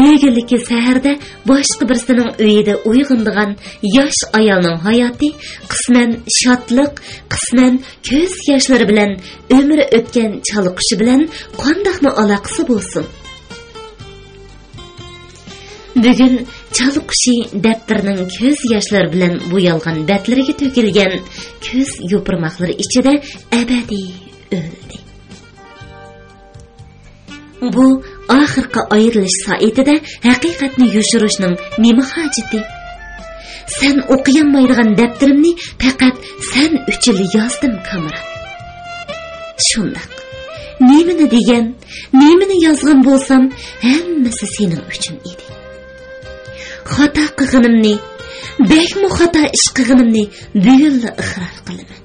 ئۆگۈنلۈكى سەھەردە باشقا بىرسىنىڭ ئۆيىدە ئويغىنىدىغان ياش ئايالنىڭ ھاياتى قىسمەن شادلىق، قىسمەن كۆز ياشلىرى بىلەن ئۆمرى ئۆتكەن چالا قۇشى بىلەن قانداقمۇ ئالاقىسى بولسۇن؟ بۈگۈن چالا قۇشى دەپتىرىنىڭ كۆز ياشلىرى بىلەن بويالغان بەتلىرىگە تۆكۈلگەن كۆز يوپۇرماقلىرى ئىچىدە ئەبەدىي ئۆلدى. بۇ ئاخىرقى ئايرىلىش سائىتىدە ھەقىقەتنى يوشۇرۇشنىڭ نېمە ھاجىتى؟ سەن ئوقۇيالمايدىغان دەپتىرىمنى پەقەت سەن ئۈچۈنلا يازدىم، كامران. شۇنداق. نېمىنى دېگەن، نېمىنى يازغان بولسام، ھەممىسى سېنىڭ ئۈچۈن ئىدى. خاتا قىلغىنىمنى، بەكمۇ خاتا ئىش قىلغىنىمنى بۈگۈنلا ئىقرار قىلىمەن.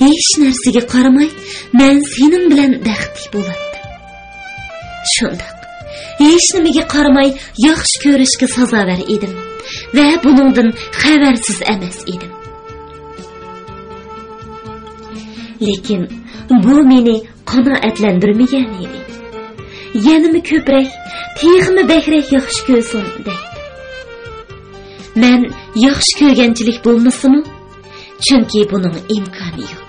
ھېچ نەرسىگە قارىماي، مەن سېنىڭ بىلەن بەختلىك بولاتتىم. شۇنداق. ھېچنېمىگە قارىماي، ياخشى كۆرۈشكە سازاۋەر ئىدىم ۋە بۇنىڭدىن خەۋەرسىز ئەمەس ئىدىم. لېكىن بۇ مېنى قانائەتلەندۈرمىگەن ئىدى. يەنىمۇ كۆپرەك، تېخىمۇ بەكرەك ياخشى كۆرسۇن دەيتتىم. مەن ياخشى كۆرگەنچىلىك بولمىسىمۇ، چۈنكى بۇنىڭ ئىمكانى يوق.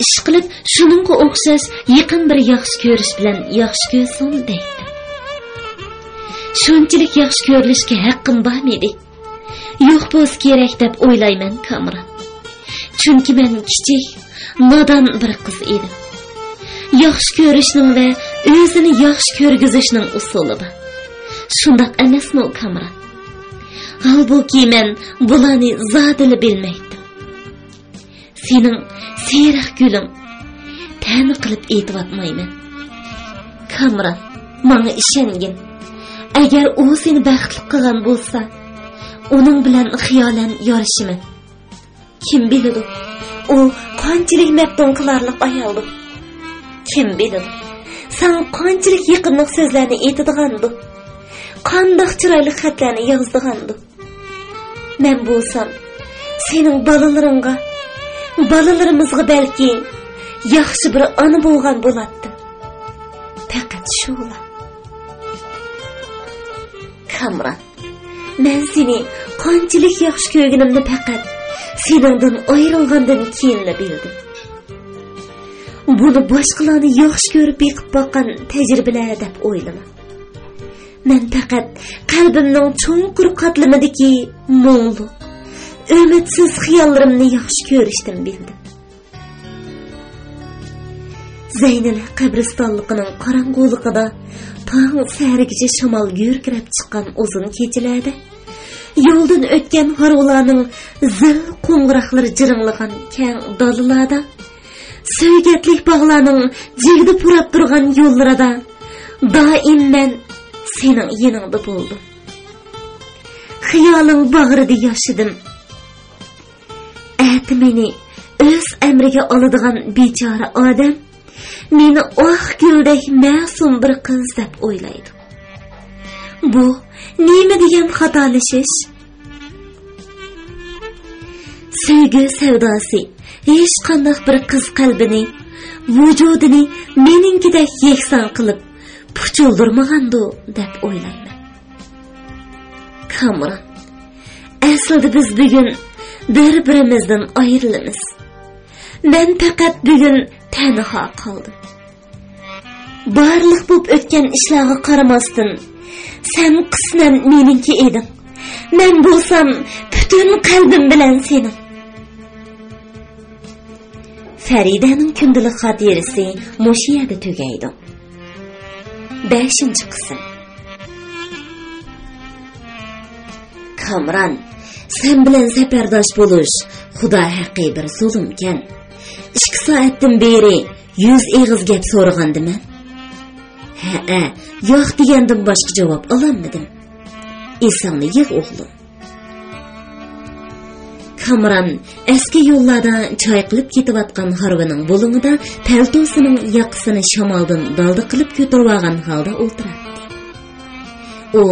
ئىشقىلىپ، شۇنىڭغا ئوخشاش يېقىن بىر ياخشى كۆرۈش بىلەن ياخشى كۆرسۇن دەيتتىم. شۇنچىلىك ياخشى كۆرۈلۈشكە ھەققىم بارمىدى؟ يوق بولسا كېرەك دەپ ئويلايمەن، كامران. چۈنكى مەن كىچىك، نادان بىر قىز ئىدىم. ياخشى كۆرۈشنىڭ ۋە ئۆزىنى ياخشى كۆرگۈزۈشنىڭ ئۇسۇلى بار. شۇنداق ئەمەسمۇ، كامران؟ ھالبۇكى، مەن بۇلارنى زادىلا بىلمەيتتىم. سېنىڭ سېرىق گۈلۈڭ، تەنە قىلىپ ئېيتىۋاتمايمەن. كامران، ماڭا ئىشەنگىن. ئەگەر ئۇ سېنى بەختلىك قىلغان بولسا، ئۇنىڭ بىلەن خىيالەن يارىشىمەن. كىم بىلىدۇ، ئۇ قانچىلىك مەپتۇن قىلارلىق ئايالدۇ؟ كىم بىلىدۇ، ساڭا قانچىلىك يېقىملىق سۆزلەرنى ئېيتىدىغاندۇ؟ قانداق چىرايلىق خەتلەرنى يازىدىغاندۇ؟ مەن بولسام، سېنىڭ بالىلىرىڭغا، بالىلىرىمىزغا بەلكى ياخشى بىر ئانا بولغان بولاتتىم. پەقەت شۇلا. كامران، مەن سېنى قانچىلىك ياخشى كۆرگىنىمنى پەقەت سېنىڭدىن ئايرىلغاندىن كېيىنلا بىلدىم. بۇنى باشقىلارنى ياخشى كۆرۈپ بېقىپ باققان تەجرىبىلەر دەپ ئويلىما. مەن پەقەت قەلبىمنىڭ چوڭقۇر قاتلىمىدىكى مۇڭلۇق، ئۈمىدسىز خىياللىرىمنى ياخشى كۆرۈشتىن بىلدىم. زەينەل قەبرىستانلىقىنىڭ قاراڭغۇلۇقىدا تاڭ سەھەرگىچە شامال گۈركىرەپ چىققان ئۇزۇن كېچىلەردە، يولدىن ئۆتكەن ھارۋىلارنىڭ زىل قوڭغۇراقلىرى جىرىڭلىغان كەڭ دالىلاردا، سۆگەتلىك باغلارنىڭ جىگدە پۇراپ تۇرغان يوللىرىدا دائىم مەن سېنىڭ يېنىڭدا بولدۇم. خىيالىڭ باغرىدا ياشىدىم. ئەتە مېنى ئۆز ئەمرىگە ئالىدىغان بىچارە ئادەم مېنى ئاق گۈلدەك مەسۇم بىر قىز دەپ ئويلايدۇ. بۇ نېمە دېگەن خاتالىشىش؟ سۆيگۈ سەۋداسى ھېچقانداق بىر قىز قەلبىنى، ۋۇجۇدىنى مېنىڭكىدەك يەكسان قىلىپ پۇچۇلدۇرمىغاندۇ دەپ ئويلايمەن. كامران، ئەسلىدە بىز بۈگۈن بىر-بىرىمىزدىن ئايرىلىمىز. مەن پەقەت بۈگۈن تەنھا قالدىم. بارلىق بولۇپ ئۆتكەن ئىشلارغا قارىماستىن، سەن قىسمەن مېنىڭكى ئىدىڭ. مەن بولسام پۈتۈن قەلبىم بىلەن سېنىڭ. فەرىدەنىڭ كۈندىلىك خاتىرىسى مۇشۇ يەردە تۈگەيدۇ. بەشىنچى قىسىم. كامران، سەن بىلەن سەپەرداش بولۇش خۇدا ھەققى بىر زۇلۇمكەن. ئىككى سائەتتىن بېرى يۈز ئېغىز گەپ سورىغاندىمەن. ھەئە، ياق دېگەندىن باشقا جاۋاب ئالالمىدىم. ئېسىڭنى يىغ، ئوغلۇم. كامران ئەسكى يوللاردا چايقىلىپ كېتىۋاتقان ھارۋىنىڭ بۇلۇڭىدا پەلتوسىنىڭ ياقىسىنى شامالدىن دالدى قىلىپ كۆتۈرۈۋالغان ھالدا ئولتۇراتتى. ئۇ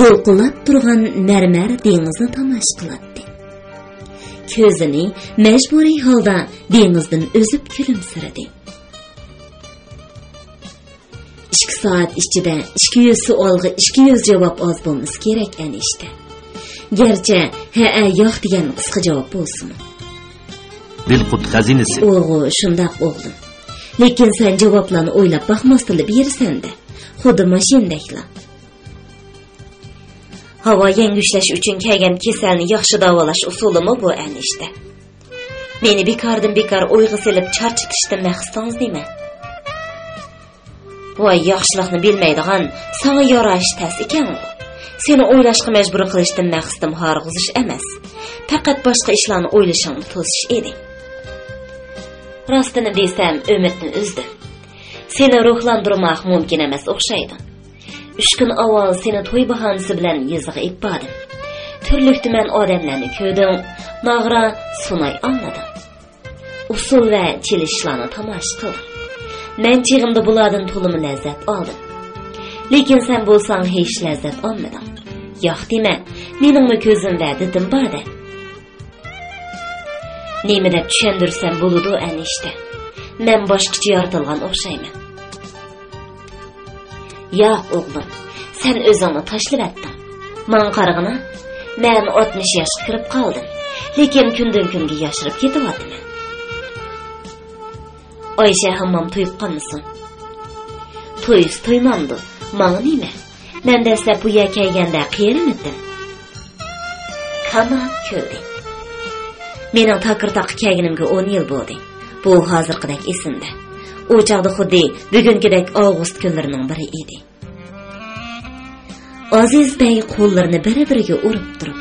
دولقۇنلاپ تۇرغان مەرمەر دېڭىزنى تاماشا قىلاتتى. كۆزىنى مەجبۇرىي ھالدا دېڭىزدىن ئۈزۈپ كۈلۈمسىرىدى. ئىككى سائەت ئىچىدە ئىككى يۈز سوئالغا ئىككى يۈز جاۋاب ئاز بولمىسا كېرەك ئەنىشتە. گەرچە ھەئە، ياق دېگەن قىسقا جاۋاب بولسىمۇ. دىلقۇت خەزىنىسى. ئۇغۇ، شۇنداق ئوغلۇم. لېكىن سەن جاۋابلارنى ئويلاپ باقماستىنلا بېرىسەن-دە. خۇددى ماشىنىدەكلا. ھاۋا يەڭگۈشلەش ئۈچۈن كەلگەن كېسەلنى ياخشى داۋالاش ئۇسۇلىمۇ بۇ ئەنىشتە. مېنى بىكاردىن بىكار ئويغا سېلىپ چارچىتىشتىن مەقسىتىڭىز نېمە؟ ۋاي، ياخشىلىقنى بىلمەيدىغان، ساڭا يارىشى تەس ئىكەنغۇ. سېنى ئويلاشقا مەجبۇر قىلىشتىن مەقسىتىم ھارغۇزۇش ئەمەس. پەقەت باشقا ئىشلارنى ئويلىشىڭنى توسۇش ئىدى. راستىنى دېسەم، ئۈمىدنى ئۈزدۈم. سېنى روھلاندۇرماق مۇمكىن ئەمەس ئوخشايدۇ. ئۈچ كۈن ئاۋۋال سېنى توي باھانىسى بىلەن يېزىغا ئېلىپ باردىم. تۈرلۈك-تۈمەن ئادەملەرنى كۆردۈڭ، ناغرا، سۇناي ئاڭلىدىڭ. ئۇسسۇل ۋە چېلىشىشلارنى تاماشا قىلدىم. مەن چېغىمدا بۇلاردىن تولىمۇ لەززەت ئالدىم. لېكىن سەن بولساڭ ھېچ لەززەت ئالمىدىڭ. ياق دېمە، مېنىڭمۇ كۆزۈم ۋە دىتىم بار-دە. نېمە دەپ چۈشەندۈرسەم بولىدۇ ئەنىشتە؟ مەن باشقىچە يارىتىلغان ئوخشايمەن. ياق، ئوغلۇم، سەن ئۆزۈڭنى تاشلىۋەتتىڭ. ماڭا قارىغىنا، مەن ئاتمىش ياشقا كىرىپ قالدىم، لېكىن كۈندىن-كۈنگە ياشىرىپ كېتىۋاتىمەن. ئايشە ھاممام تويۇپ قالمىسۇن. تويسا تويمامدۇ، ماڭا نېمە؟ مەن دەسلەپ بۇ يەرگە كەلگەندە قېرىمىدىم؟ كامران كۈلدى. مېنىڭ تاكىرتاققا كەلگىنىمگە ئون يىل بولدى. بۇ ھازىرقىدەك ئېسىمدە. ئۇ چاغدا خۇددى بۈگۈنكىدەك ئاۋغۇست كۈنلىرىنىڭ بىرى ئىدى. ئازىز بەگ قوللىرىنى بىر-بىرىگە ئۇرۇپ تۇرۇپ،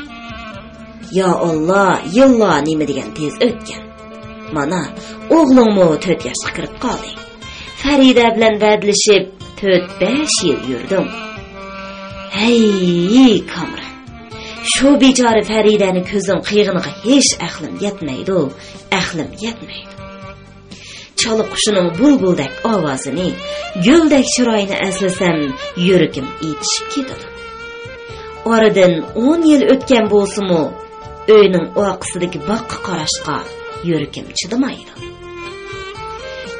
يا ئاللا، يىللار نېمە دېگەن تېز ئۆتكەن. مانا، ئوغلۇڭمۇ تۆت ياشقا كىرىپ قالدى. فەرىدە بىلەن ۋەدىلىشىپ تۆت-بەش يىل يۈردۈڭ. ھەي، كامران! شۇ بىچارە فەرىدەنى كۆزۈڭ قىيغىنىغا ھېچ ئەقلىم يەتمەيدۇ، ئەقلىم يەتمەيدۇ. چالا قۇشىنىڭ بۇلبۇلدەك ئاۋازىنى، گۈلدەك چىرايىنى ئەسلىسەم، يۈرىكىم ئېچىشىپ كېتىدۇ. ئارىدىن ئون يىل ئۆتكەن بولسىمۇ، ئۆينىڭ ئارقىسىدىكى باغقا قاراشقا يۈرىكىم چىدىمايدۇ.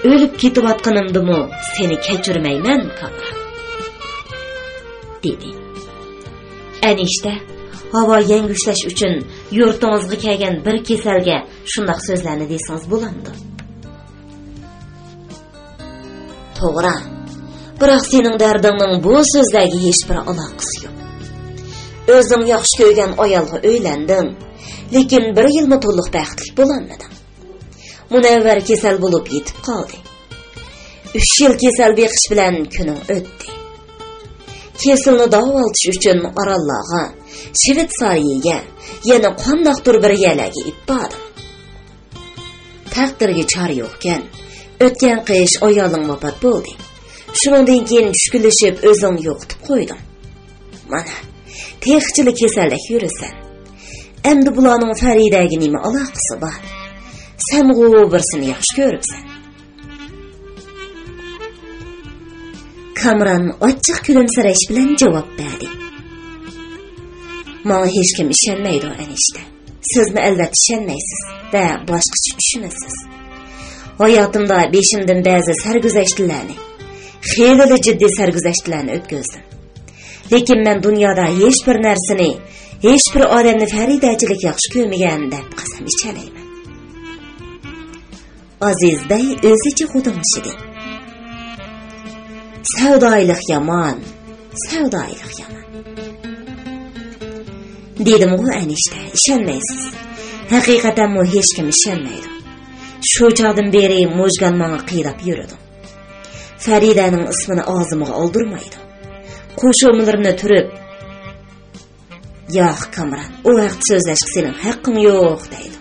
ئۆلۈپ كېتىۋاتقىنىمدىمۇ سېنى كەچۈرمەيمەن، كامران، دېدى. ئەنىشتە، ھاۋا يەڭگۈشلەش ئۈچۈن يۇرتىڭىزغا كەلگەن بىر كېسەلگە شۇنداق سۆزلەرنى دېسىڭىز بولامدۇ؟ توغرا. بىراق سېنىڭ دەردىڭنىڭ بۇ سۆزلەرگە ھېچبىر ئالاقىسى يوق. ئۆزۈڭ ياخشى كۆرگەن ئايالغا ئۆيلەندىڭ. لېكىن بىر يىلمۇ تولۇق بەختلىك بولالمىدىڭ. مۇنەۋۋەر كېسەل بولۇپ يېتىپ قالدى. ئۈچ يىل كېسەل بېقىش بىلەن كۈنۈڭ ئۆتتى. كېسىلنى داۋالىتىش ئۈچۈن ئاراللارغا، شىۋېتسارىيەگە، يەنە قانداقتۇر بىر يەرلەرگە ئېلىپ باردىڭ. تەقدىرگە چارە يوقكەن. ئۆتكەن قىش ئايالىڭ ۋاپات بولدى. شۇنىڭدىن كېيىن چۈشكۈنلىشىپ ئۆزۈڭنى يوقىتىپ قويدۇڭ. مانا، تېخىچىلا كېسەلدەك يۈرىسەن. ئەمدى بۇلارنىڭ فەرىدەگە نېمە ئالاقىسى بار؟ سەنغۇ بىرسىنى ياخشى كۆرۈپسەن. كامران ئاچچىق كۈلۈمسىرەش بىلەن جاۋاب بەردى. ماڭا ھېچكىم ئىشەنمەيدۇ، ئەنىشتە. سىزمۇ ئەلۋەتتە ئىشەنمەيسىز ۋە باشقىچە چۈشىنىسىز. ھاياتىمدا بېشىمدىن بەزى سەرگۈزەشتلەرنى، خېلىلا جىددىي سەرگۈزەشتلەرنى ئۆتكۈزدۈم. لېكىن مەن دۇنيادا ھېچ بىر نەرسىنى، ھېچ بىر ئادەمنى فەرىدەچىلىك ياخشى كۆرمىگەن دەپ قەسەم ئىچەلەيمەن. ئازىز بەي ئۆزىچە غۇدۇڭشىدى. سەۋدايىلىق يامان، سەۋدايىلىق يامان. دېدىمغۇ ئەنىشتە، ئىشەنمەيسىز. ھەقىقەتەنمۇ ھېچكىم ئىشەنمەيدۇ. شۇ چاغدىن بېرى موژگان ماڭا قىيلاپ يۈرىدۇ. فەرىدەنىڭ ئىسمىنى ئاغزىمغا ئالدۇرمايدۇ. قوشۇمىلىرىنى تۈرۈپ، «ياق، كامران، ئۇ ھەقتە سۆزلەشكە سېنىڭ ھەققىڭ يوق» دەيدۇ.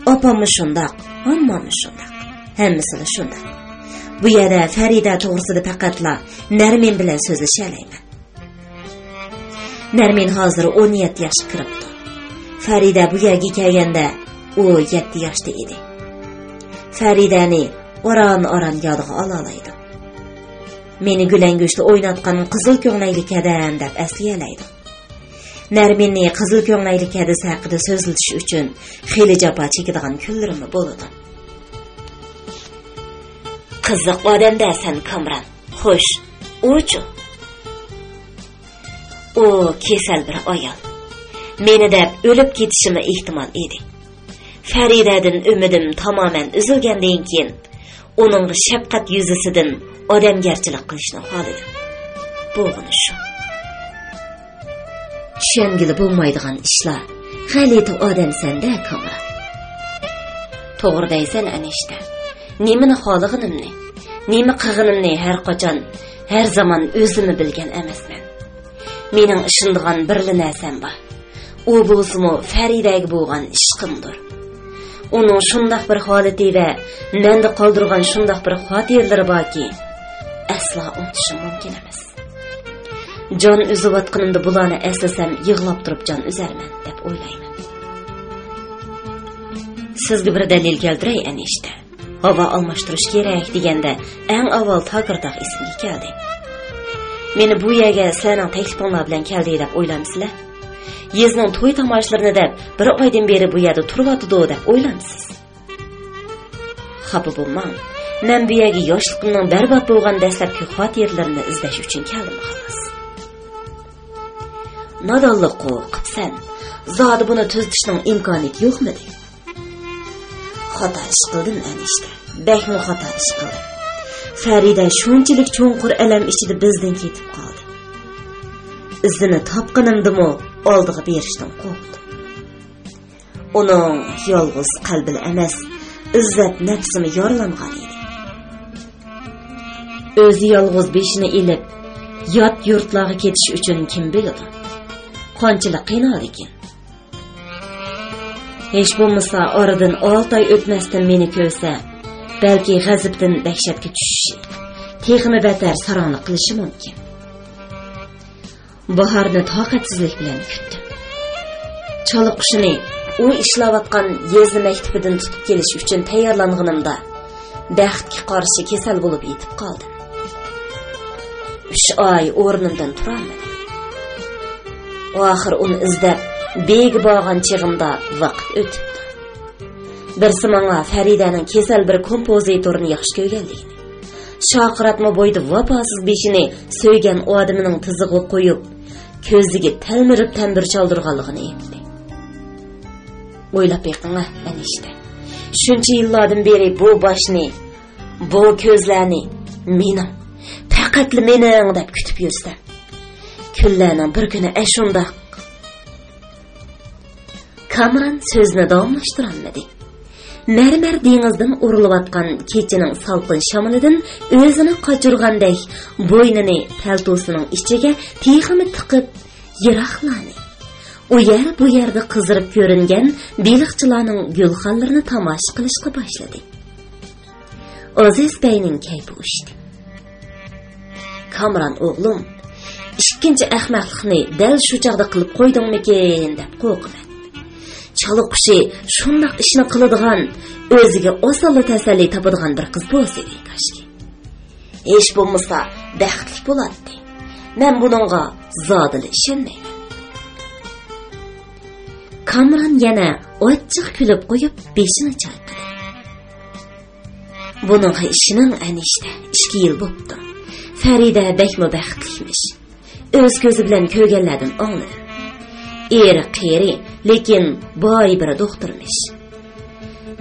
ئاپاممۇ شۇنداق، ھامماممۇ شۇنداق. ھەممىسىلا شۇنداق. بۇ يەردە فەرىدە توغرىسىدا پەقەتلا نەرمىن بىلەن سۆزلىشەلەيمەن. نەرمىن ھازىر ئون يەتتە ياشقا كىرىپتۇ. فەرىدە بۇ يەرگە كەلگەندە ئۇ يەتتە ياشتا ئىدى. فەرىدەنى ئاران-ئاران يادىغا ئالالايدۇ. مېنى گۈلەڭگۈچتە ئويناتقان قىزىل كۆڭلەكلىك ھەدەم دەپ ئەسلىيەلەيدۇ. نەرمىننى قىزىل كۆڭلەكلىك ھەدىسى ھەققىدە سۆزلىتىش ئۈچۈن خېلى جاپا چېكىدىغان كۈنلىرىممۇ بولىدۇ. قىزىق ئادەم-دە سەن، كامران. خوش، ئۇچۇ؟ ئۇ كېسەل بىر ئايال. مېنى دەپ ئۆلۈپ كېتىشىمۇ ئېھتىمال ئىدى. فەرىدەدىن ئۈمىدىم تامامەن ئۈزۈلگەندىن كېيىن، ئۇنىڭغا شەپقەت يۈزىسىدىن ئادەمگەرچىلىك قىلىشنى خالىدىم. بولغىنى شۇ. چۈشەنگىلى بولمايدىغان ئىشلار. غەلىتە ئادەمسەن-دە، كامران. توغرا دەيسەن، ئەنىشتە. نېمىنى خالىغىنىمنى، نېمە قىلغىنىمنى ھەر قاچان، ھەر زامان ئۆزۈممۇ بىلگەن ئەمەسمەن. مېنىڭ ئىشىنىدىغان بىرلا نەرسەم بار. ئۇ بولسىمۇ فەرىدەگە بولغان ئىشقىمدۇر. ئۇنىڭ شۇنداق بىر ھالىتى ۋە مەندە قالدۇرغان شۇنداق بىر خاتىرىلىرى باركى، ئەسلا ئۇنتۇشۇم مۇمكىن ئەمەس. جان ئۈزۈۋاتقىنىمدا بۇلارنى ئەسلىسەم، يىغلاپ تۇرۇپ جان ئۈزەرمەن، دەپ ئويلايمەن. سىزگە بىر دەلىل كەلتۈرەي، ئەنىشتە. ھاۋا ئالماشتۇرۇش كېرەك دېگەندە، ئەڭ ئاۋۋال تاكىرتاغ ئېسىمگە كەلدى. مېنى بۇ يەرگە سىلەرنىڭ تەكلىپىڭلار بىلەن كەلدى دەپ ئويلامسىلەر؟ يېزىنىڭ توي تاماشىلىرىنى دەپ، بىر ئايدىن بېرى بۇ يەردە تۇرۇۋاتىدۇ دەپ ئويلامسىز؟ خاپا بولماڭ. مەن بۇ يەرگە ياشلىقىمنىڭ بەربات بولغان دەسلەپكى خاتىرىلىرىنى ئىزدەش ئۈچۈن كەلدىم، خالاس. نادانلىق قوقۇپسەن. زادى بۇنى تۈزىتىشنىڭ ئىمكانىيىتى يوقمىدى؟ خاتا ئىش قىلدىم، ئەنىشتە. بەكمۇ خاتا ئىش قىلدىم. فەرىدە شۇنچىلىك چوڭقۇر ئەلەم ئىچىدە بىزدىن كېتىپ قالدى. ئىزىنى تاپقىنىمدىمۇ ئالدىغا بېرىشتىن قورقتۇم. ئۇنىڭ يالغۇز قەلبىلا ئەمەس، ئىززەت نەپسىمۇ يارىلانغان ئىدى. ئۆزى يالغۇز بېشىنى ئېلىپ، يات يۇرتلارغا كېتىش ئۈچۈن كىم بىلىدۇ؟ قانچىلىك قىينالىكىن؟ ھېچ بولمىسا ئارىدىن ئالتە ئاي ئۆتمەستىن مېنى كۆرسە، بەلكى غەزىپتىن دەھشەتكە چۈشۈشى، تېخىمۇ بەتەر ساراڭلىق قىلىشى مۇمكىن. باھارنى تاقەتسىزلىك بىلەن كۈتتۈم. چالا قۇشىنى ئۇ ئىشلەۋاتقان يېزا مەكتىپىدىن تۇتۇپ كېلىش ئۈچۈن تەييارلانغىنىمدا، بەختكە قارشى كېسەل بولۇپ يېتىپ قالدىم. ئۈچ ئاي ئورنۇمدىن تۇرالمىدىم. ئاخىر ئۇنى ئىزدەپ بېيىگە بارغان چېغىمدا ۋاقىت ئۆتۈپتۇ. بىرسى ماڭا فەرىدەنىڭ كېسەل بىر كومپوزىتورنى ياخشى كۆرگەنلىكىنى، شاقىراتما بويىدا ۋاپاسىز بېشىنى سۆيگەن ئادىمىنىڭ تىزىغا قويۇپ، كۆزىگە تەلمۈرۈپ تەمبۇر چالدۇرغانلىقىنى ئېيتتى. ئويلاپ بېقىڭا، ئەنىشتە. شۇنچە يىللاردىن بېرى بۇ باشنى، بۇ كۆزلەرنى مېنىڭ، پەقەتلا مېنىڭ دەپ كۈتۈپ يۈرسەم، كۈنلەرنىڭ بىر كۈنى ئەشۇنداق. كامران سۆزىنى داۋاملاشتۇرالمىدى. مەرمەر دېڭىزدىن ئۇرۇلۇۋاتقان كېچىنىڭ سالقىن شامىلىدىن ئۆزىنى قاچۇرغاندەك بوينىنى پەلتوسىنىڭ ئىچىگە تېخىمۇ تىقىپ، يىراقلارنى، ئۇ يەر بۇ يەردە قىزىرىپ كۆرۈنگەن بېلىقچىلارنىڭ گۈلخانلىرىنى تاماشا قىلىشقا باشلىدى. ئازىز بەينىڭ كەيپى ئۇچتى. كامران ئوغلۇم، ئىككىنچى ئەخمەقلىقنى دەل شۇ چاغدا قىلىپ قويدۇڭمىكىن دەپ قورقىمەن. چالا قۇشى شۇنداق ئىشنى قىلىدىغان، ئۆزىگە ئاسانلا تەسەللى تاپىدىغان بىر قىز بولسىدى كاشكى. ھېچ بولمىسا بەختلىك بولاتتى. مەن بۇنىڭغا زادىلا ئىشەنمەيمەن. قامران يەنە ئاچچىق كۈلۈپ قويۇپ، بېشىنى چايقىدى. بۇنىڭغا ئىشىنىڭ ئەنىشتە، ئىككى يىل بوپتۇ. فەرىدە بەكمۇ بەختلىكمىش. ئۆز كۆزى بىلەن كۆرگەنلەردىن ئاڭلىدى. ئېرى قېرى، لېكىن باي بىر دوختۇرمىش.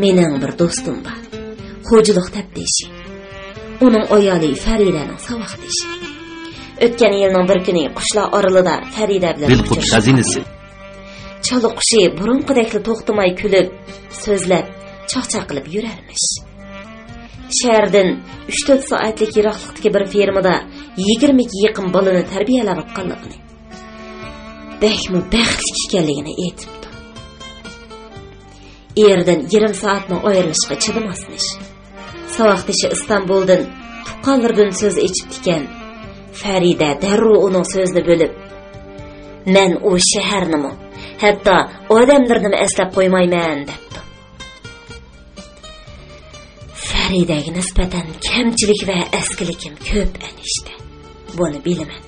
مېنىڭ بىر دوستۇم بار. خوجىلىق تەپدىشى. ئۇنىڭ ئايالى فەرىدەنىڭ ساۋاقدىشى. ئۆتكەن يىلنىڭ بىر كۈنى قۇشلار ئارىلىدا فەرىدە بىلەن بىلقۇت ئۇچرىشىپ خەزىنىسى. چالا قۇشى بۇرۇنقىدەكلا توختىماي كۈلۈپ، سۆزلەپ، چاقچاق قىلىپ يۈرەرمىش. شەھەردىن ئۈچ تۆت سائەتلىك يىراقلىقتىكى بىر فېرمىدا يىگىرمىگە يېقىن بالىنى تەربىيەلەۋاتقانلىقىنى، بەكمۇ بەختلىك ئىكەنلىكىنى ئېيتىپتۇ. ئېرىدىن يېرىم سائەتمۇ ئايرىلىشقا چىدىماسمىش. ساۋاقدىشى ئىستانبۇلدىن تۇغقانلىرىدىن سۆز ئېچىپتىكەن. فەرىدە دەررۇ ئۇنىڭ سۆزىنى بۆلۈپ، «مەن ئۇ شەھەرنىمۇ، ھەتتا ئادەملىرىنىمۇ ئەسلەپ قويمايمەن» دەپتۇ. فەرىدەگە نىسبەتەن كەمچىلىك ۋە ئەسكىلىكىم كۆپ ئەنىشتە. بۇنى بىلىمەن.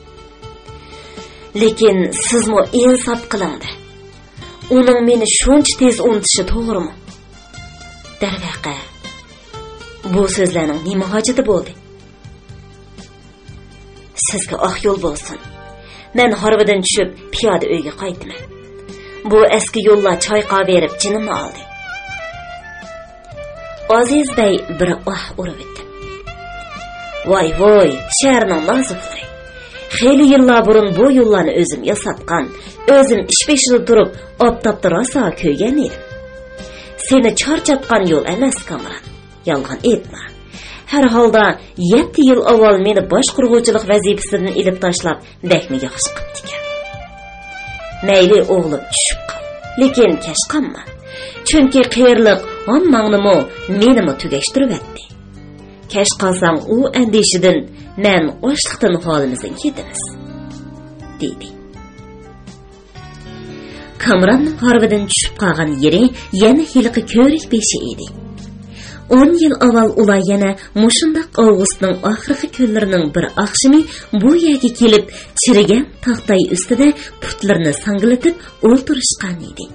لېكىن سىزمۇ ئىنساپ قىلىڭ-دە. ئۇنىڭ مېنى شۇنچە تېز ئۇنتۇشى توغرىمۇ؟ دەرۋەقە، بۇ سۆزلەرنىڭ نېمە ھاجىتى بولدى؟ سىزگە ئاق يول بولسۇن. مەن ھارۋىدىن چۈشۈپ، پىيادە ئۆيگە قايتىمەن. بۇ ئەسكى يوللار چايقاۋېرىپ جېنىمنى ئالدى. ئازىز بەي بىر ئاھ ئۇرۇۋېتىپ، «ۋاي ۋوي، شەھەرنىڭ نازۇكلىرى! خېلى يىللار بۇرۇن بۇ يوللارنى ئۆزۈم ياساتقان، ئۆزۈم ئىش بېشىدا تۇرۇپ، ئاپتاپتا راسا كۆيگەن ئىدىم. سېنى چارچاتقان يول ئەمەس، كامران. يالغان ئېيتما. ھەر ھالدا، يەتتە يىل ئاۋۋال مېنى باشقۇرغۇچىلىق ۋەزىپىسىدىن ئېلىپ تاشلاپ، بەكمۇ ياخشى قىپتىكەن. مەيلى ئوغلۇم چۈشۈپ قال، لېكىن كەچ قالما. چۈنكى قېرىلىق ھامماڭنىمۇ، مېنىمۇ تۈگەشتۈرۈۋەتتى. كەچ قالساڭ ئۇ ئەندىشىدىن مەن ئاچلىقتىن ھالىمىزدىن كېتىمىز» دېدى. كامراننىڭ ھارۋىدىن چۈشۈپ قالغان يېرى يەنە ھېلىقى كۆۋرۈك بېشى ئىدى. ئون يىل ئاۋۋال ئۇلار يەنە مۇشۇنداق ئاۋغۇستنىڭ ئاخىرقى كۈنلىرىنىڭ بىر ئاخشىمى بۇ يەرگە كېلىپ، چىرىگەن تاختاي ئۈستىدە پۇتلىرىنى ساڭگىلىتىپ ئولتۇرۇشقان ئىدى.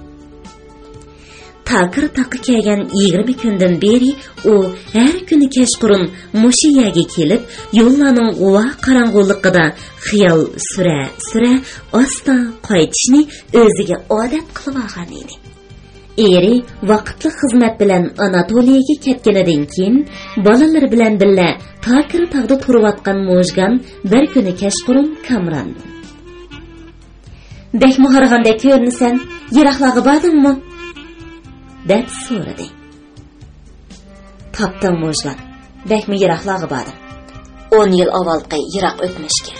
تاكىر تاغقا كەلگەن يىگىرمە كۈندىن بېرى ئۇ ھەر كۈنى كەچقۇرۇن مۇشۇ يەرگە كېلىپ، يوللارنىڭ غۇۋا قاراڭغۇلۇقىدا خىيال سۈرە-سۈرە ئاستا قايتىشنى ئۆزىگە ئادەت قىلىۋالغان ئىدى. ئېرى ۋاقىتلىق خىزمەت بىلەن ئاناتولىيەگە كەتكىنىدىن كېيىن، بالىلىرى بىلەن بىللە تاكىر تاغدا تۇرۇۋاتقان موژگان بىر كۈنى كەچقۇرۇن كامران، «بەكمۇ ھارغاندەك كۆرۈنىسەن، يىراقلارغا باردىڭمۇ؟» دەپ سورىدى. «تاپتىڭ موژگان، بەكمۇ يىراقلارغا باردىم. ئون يىل ئاۋۋالقى يىراق ئۆتمۈشكە.»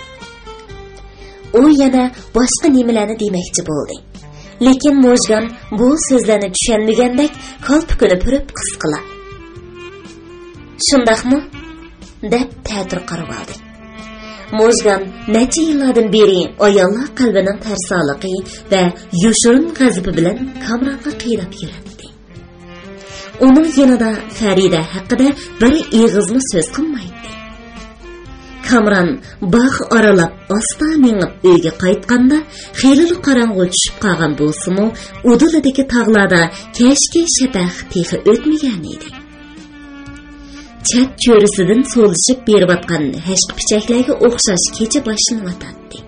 ئۇ يەنە باشقا نېمىلەرنى دېمەكچى بولدى. لېكىن موژگان بۇ سۆزلەرنى چۈشەنمىگەندەك كالپۇكىنى پۈرۈپ قىسقىلا، «شۇنداقمۇ؟» دەپ تەتۈر قارىۋالدى. موژگان نەچچە يىللاردىن بېرى ئاياللار قەلبىنىڭ تەرسالىقى ۋە يوشۇرۇن غەزىپى بىلەن كامرانغا قىيناپ يۈرەتتى. ئۇنىڭ يېنىدا فەرىدە ھەققىدە بىر ئېغىزمۇ سۆز قىلمايتتى. كامران باغ ئارىلاپ ئاستا مېڭىپ ئۆيگە قايتقاندا، خېلىلا قاراڭغۇ چۈشۈپ قالغان بولسىمۇ، ئۇدۇلىدىكى تاغلاردا كەچكى شەپەق تېخى ئۆتمىگەن ئىدى. چەت چۆرىسىدىن سولىشىپ بېرىۋاتقان ھەشقە پىچەكلەرگە ئوخشاش كېچە باشلىنىۋاتاتتى.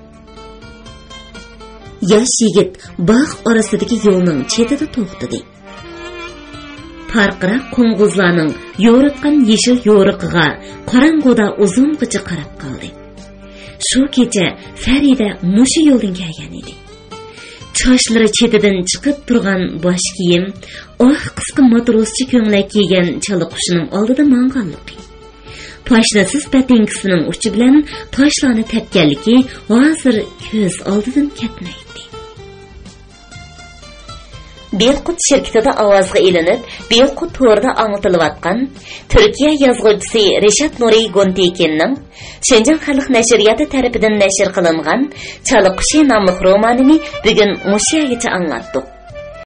ياش يىگىت باغ ئارىسىدىكى يولنىڭ چېتىدە توختىدى. پارقىراق قوڭغۇزلارنىڭ يورۇتقان يېشىل يورۇقىغا قاراڭغۇدا ئۇزۇنغىچە قاراپ قالدى. شۇ كېچە فەرىدە مۇشۇ يولدىن كەلگەن ئىدى. چاچلىرى چېتىدىن چىقىپ تۇرغان باش كىيىم، ئاق قىسقا ماتروسچە كۆڭلەك كىيگەن چالا قۇشىنىڭ ئالدىدا ماڭغانلىقى، پاشنىسىز پەتىنكىسىنىڭ ئۇچى بىلەن تاشلارنى تەپكەنلىكى ھازىر كۆز ئالدىدىن كەتمەيتتى. بېلقۇت شىركىتىدە ئاۋازغا ئېلىنىپ، بېلقۇت تورىدا ئاڭلىتىلىۋاتقان تۈركىيە يازغۇچىسى رىشات نۇرى گونتېكىننىڭ شىنجاڭ خەلق نەشرىياتى تەرىپىدىن نەشر قىلىنغان چالا قۇشى ناملىق رومانىنى بۈگۈن مۇشۇ يەرگىچە ئاڭلاتتۇق.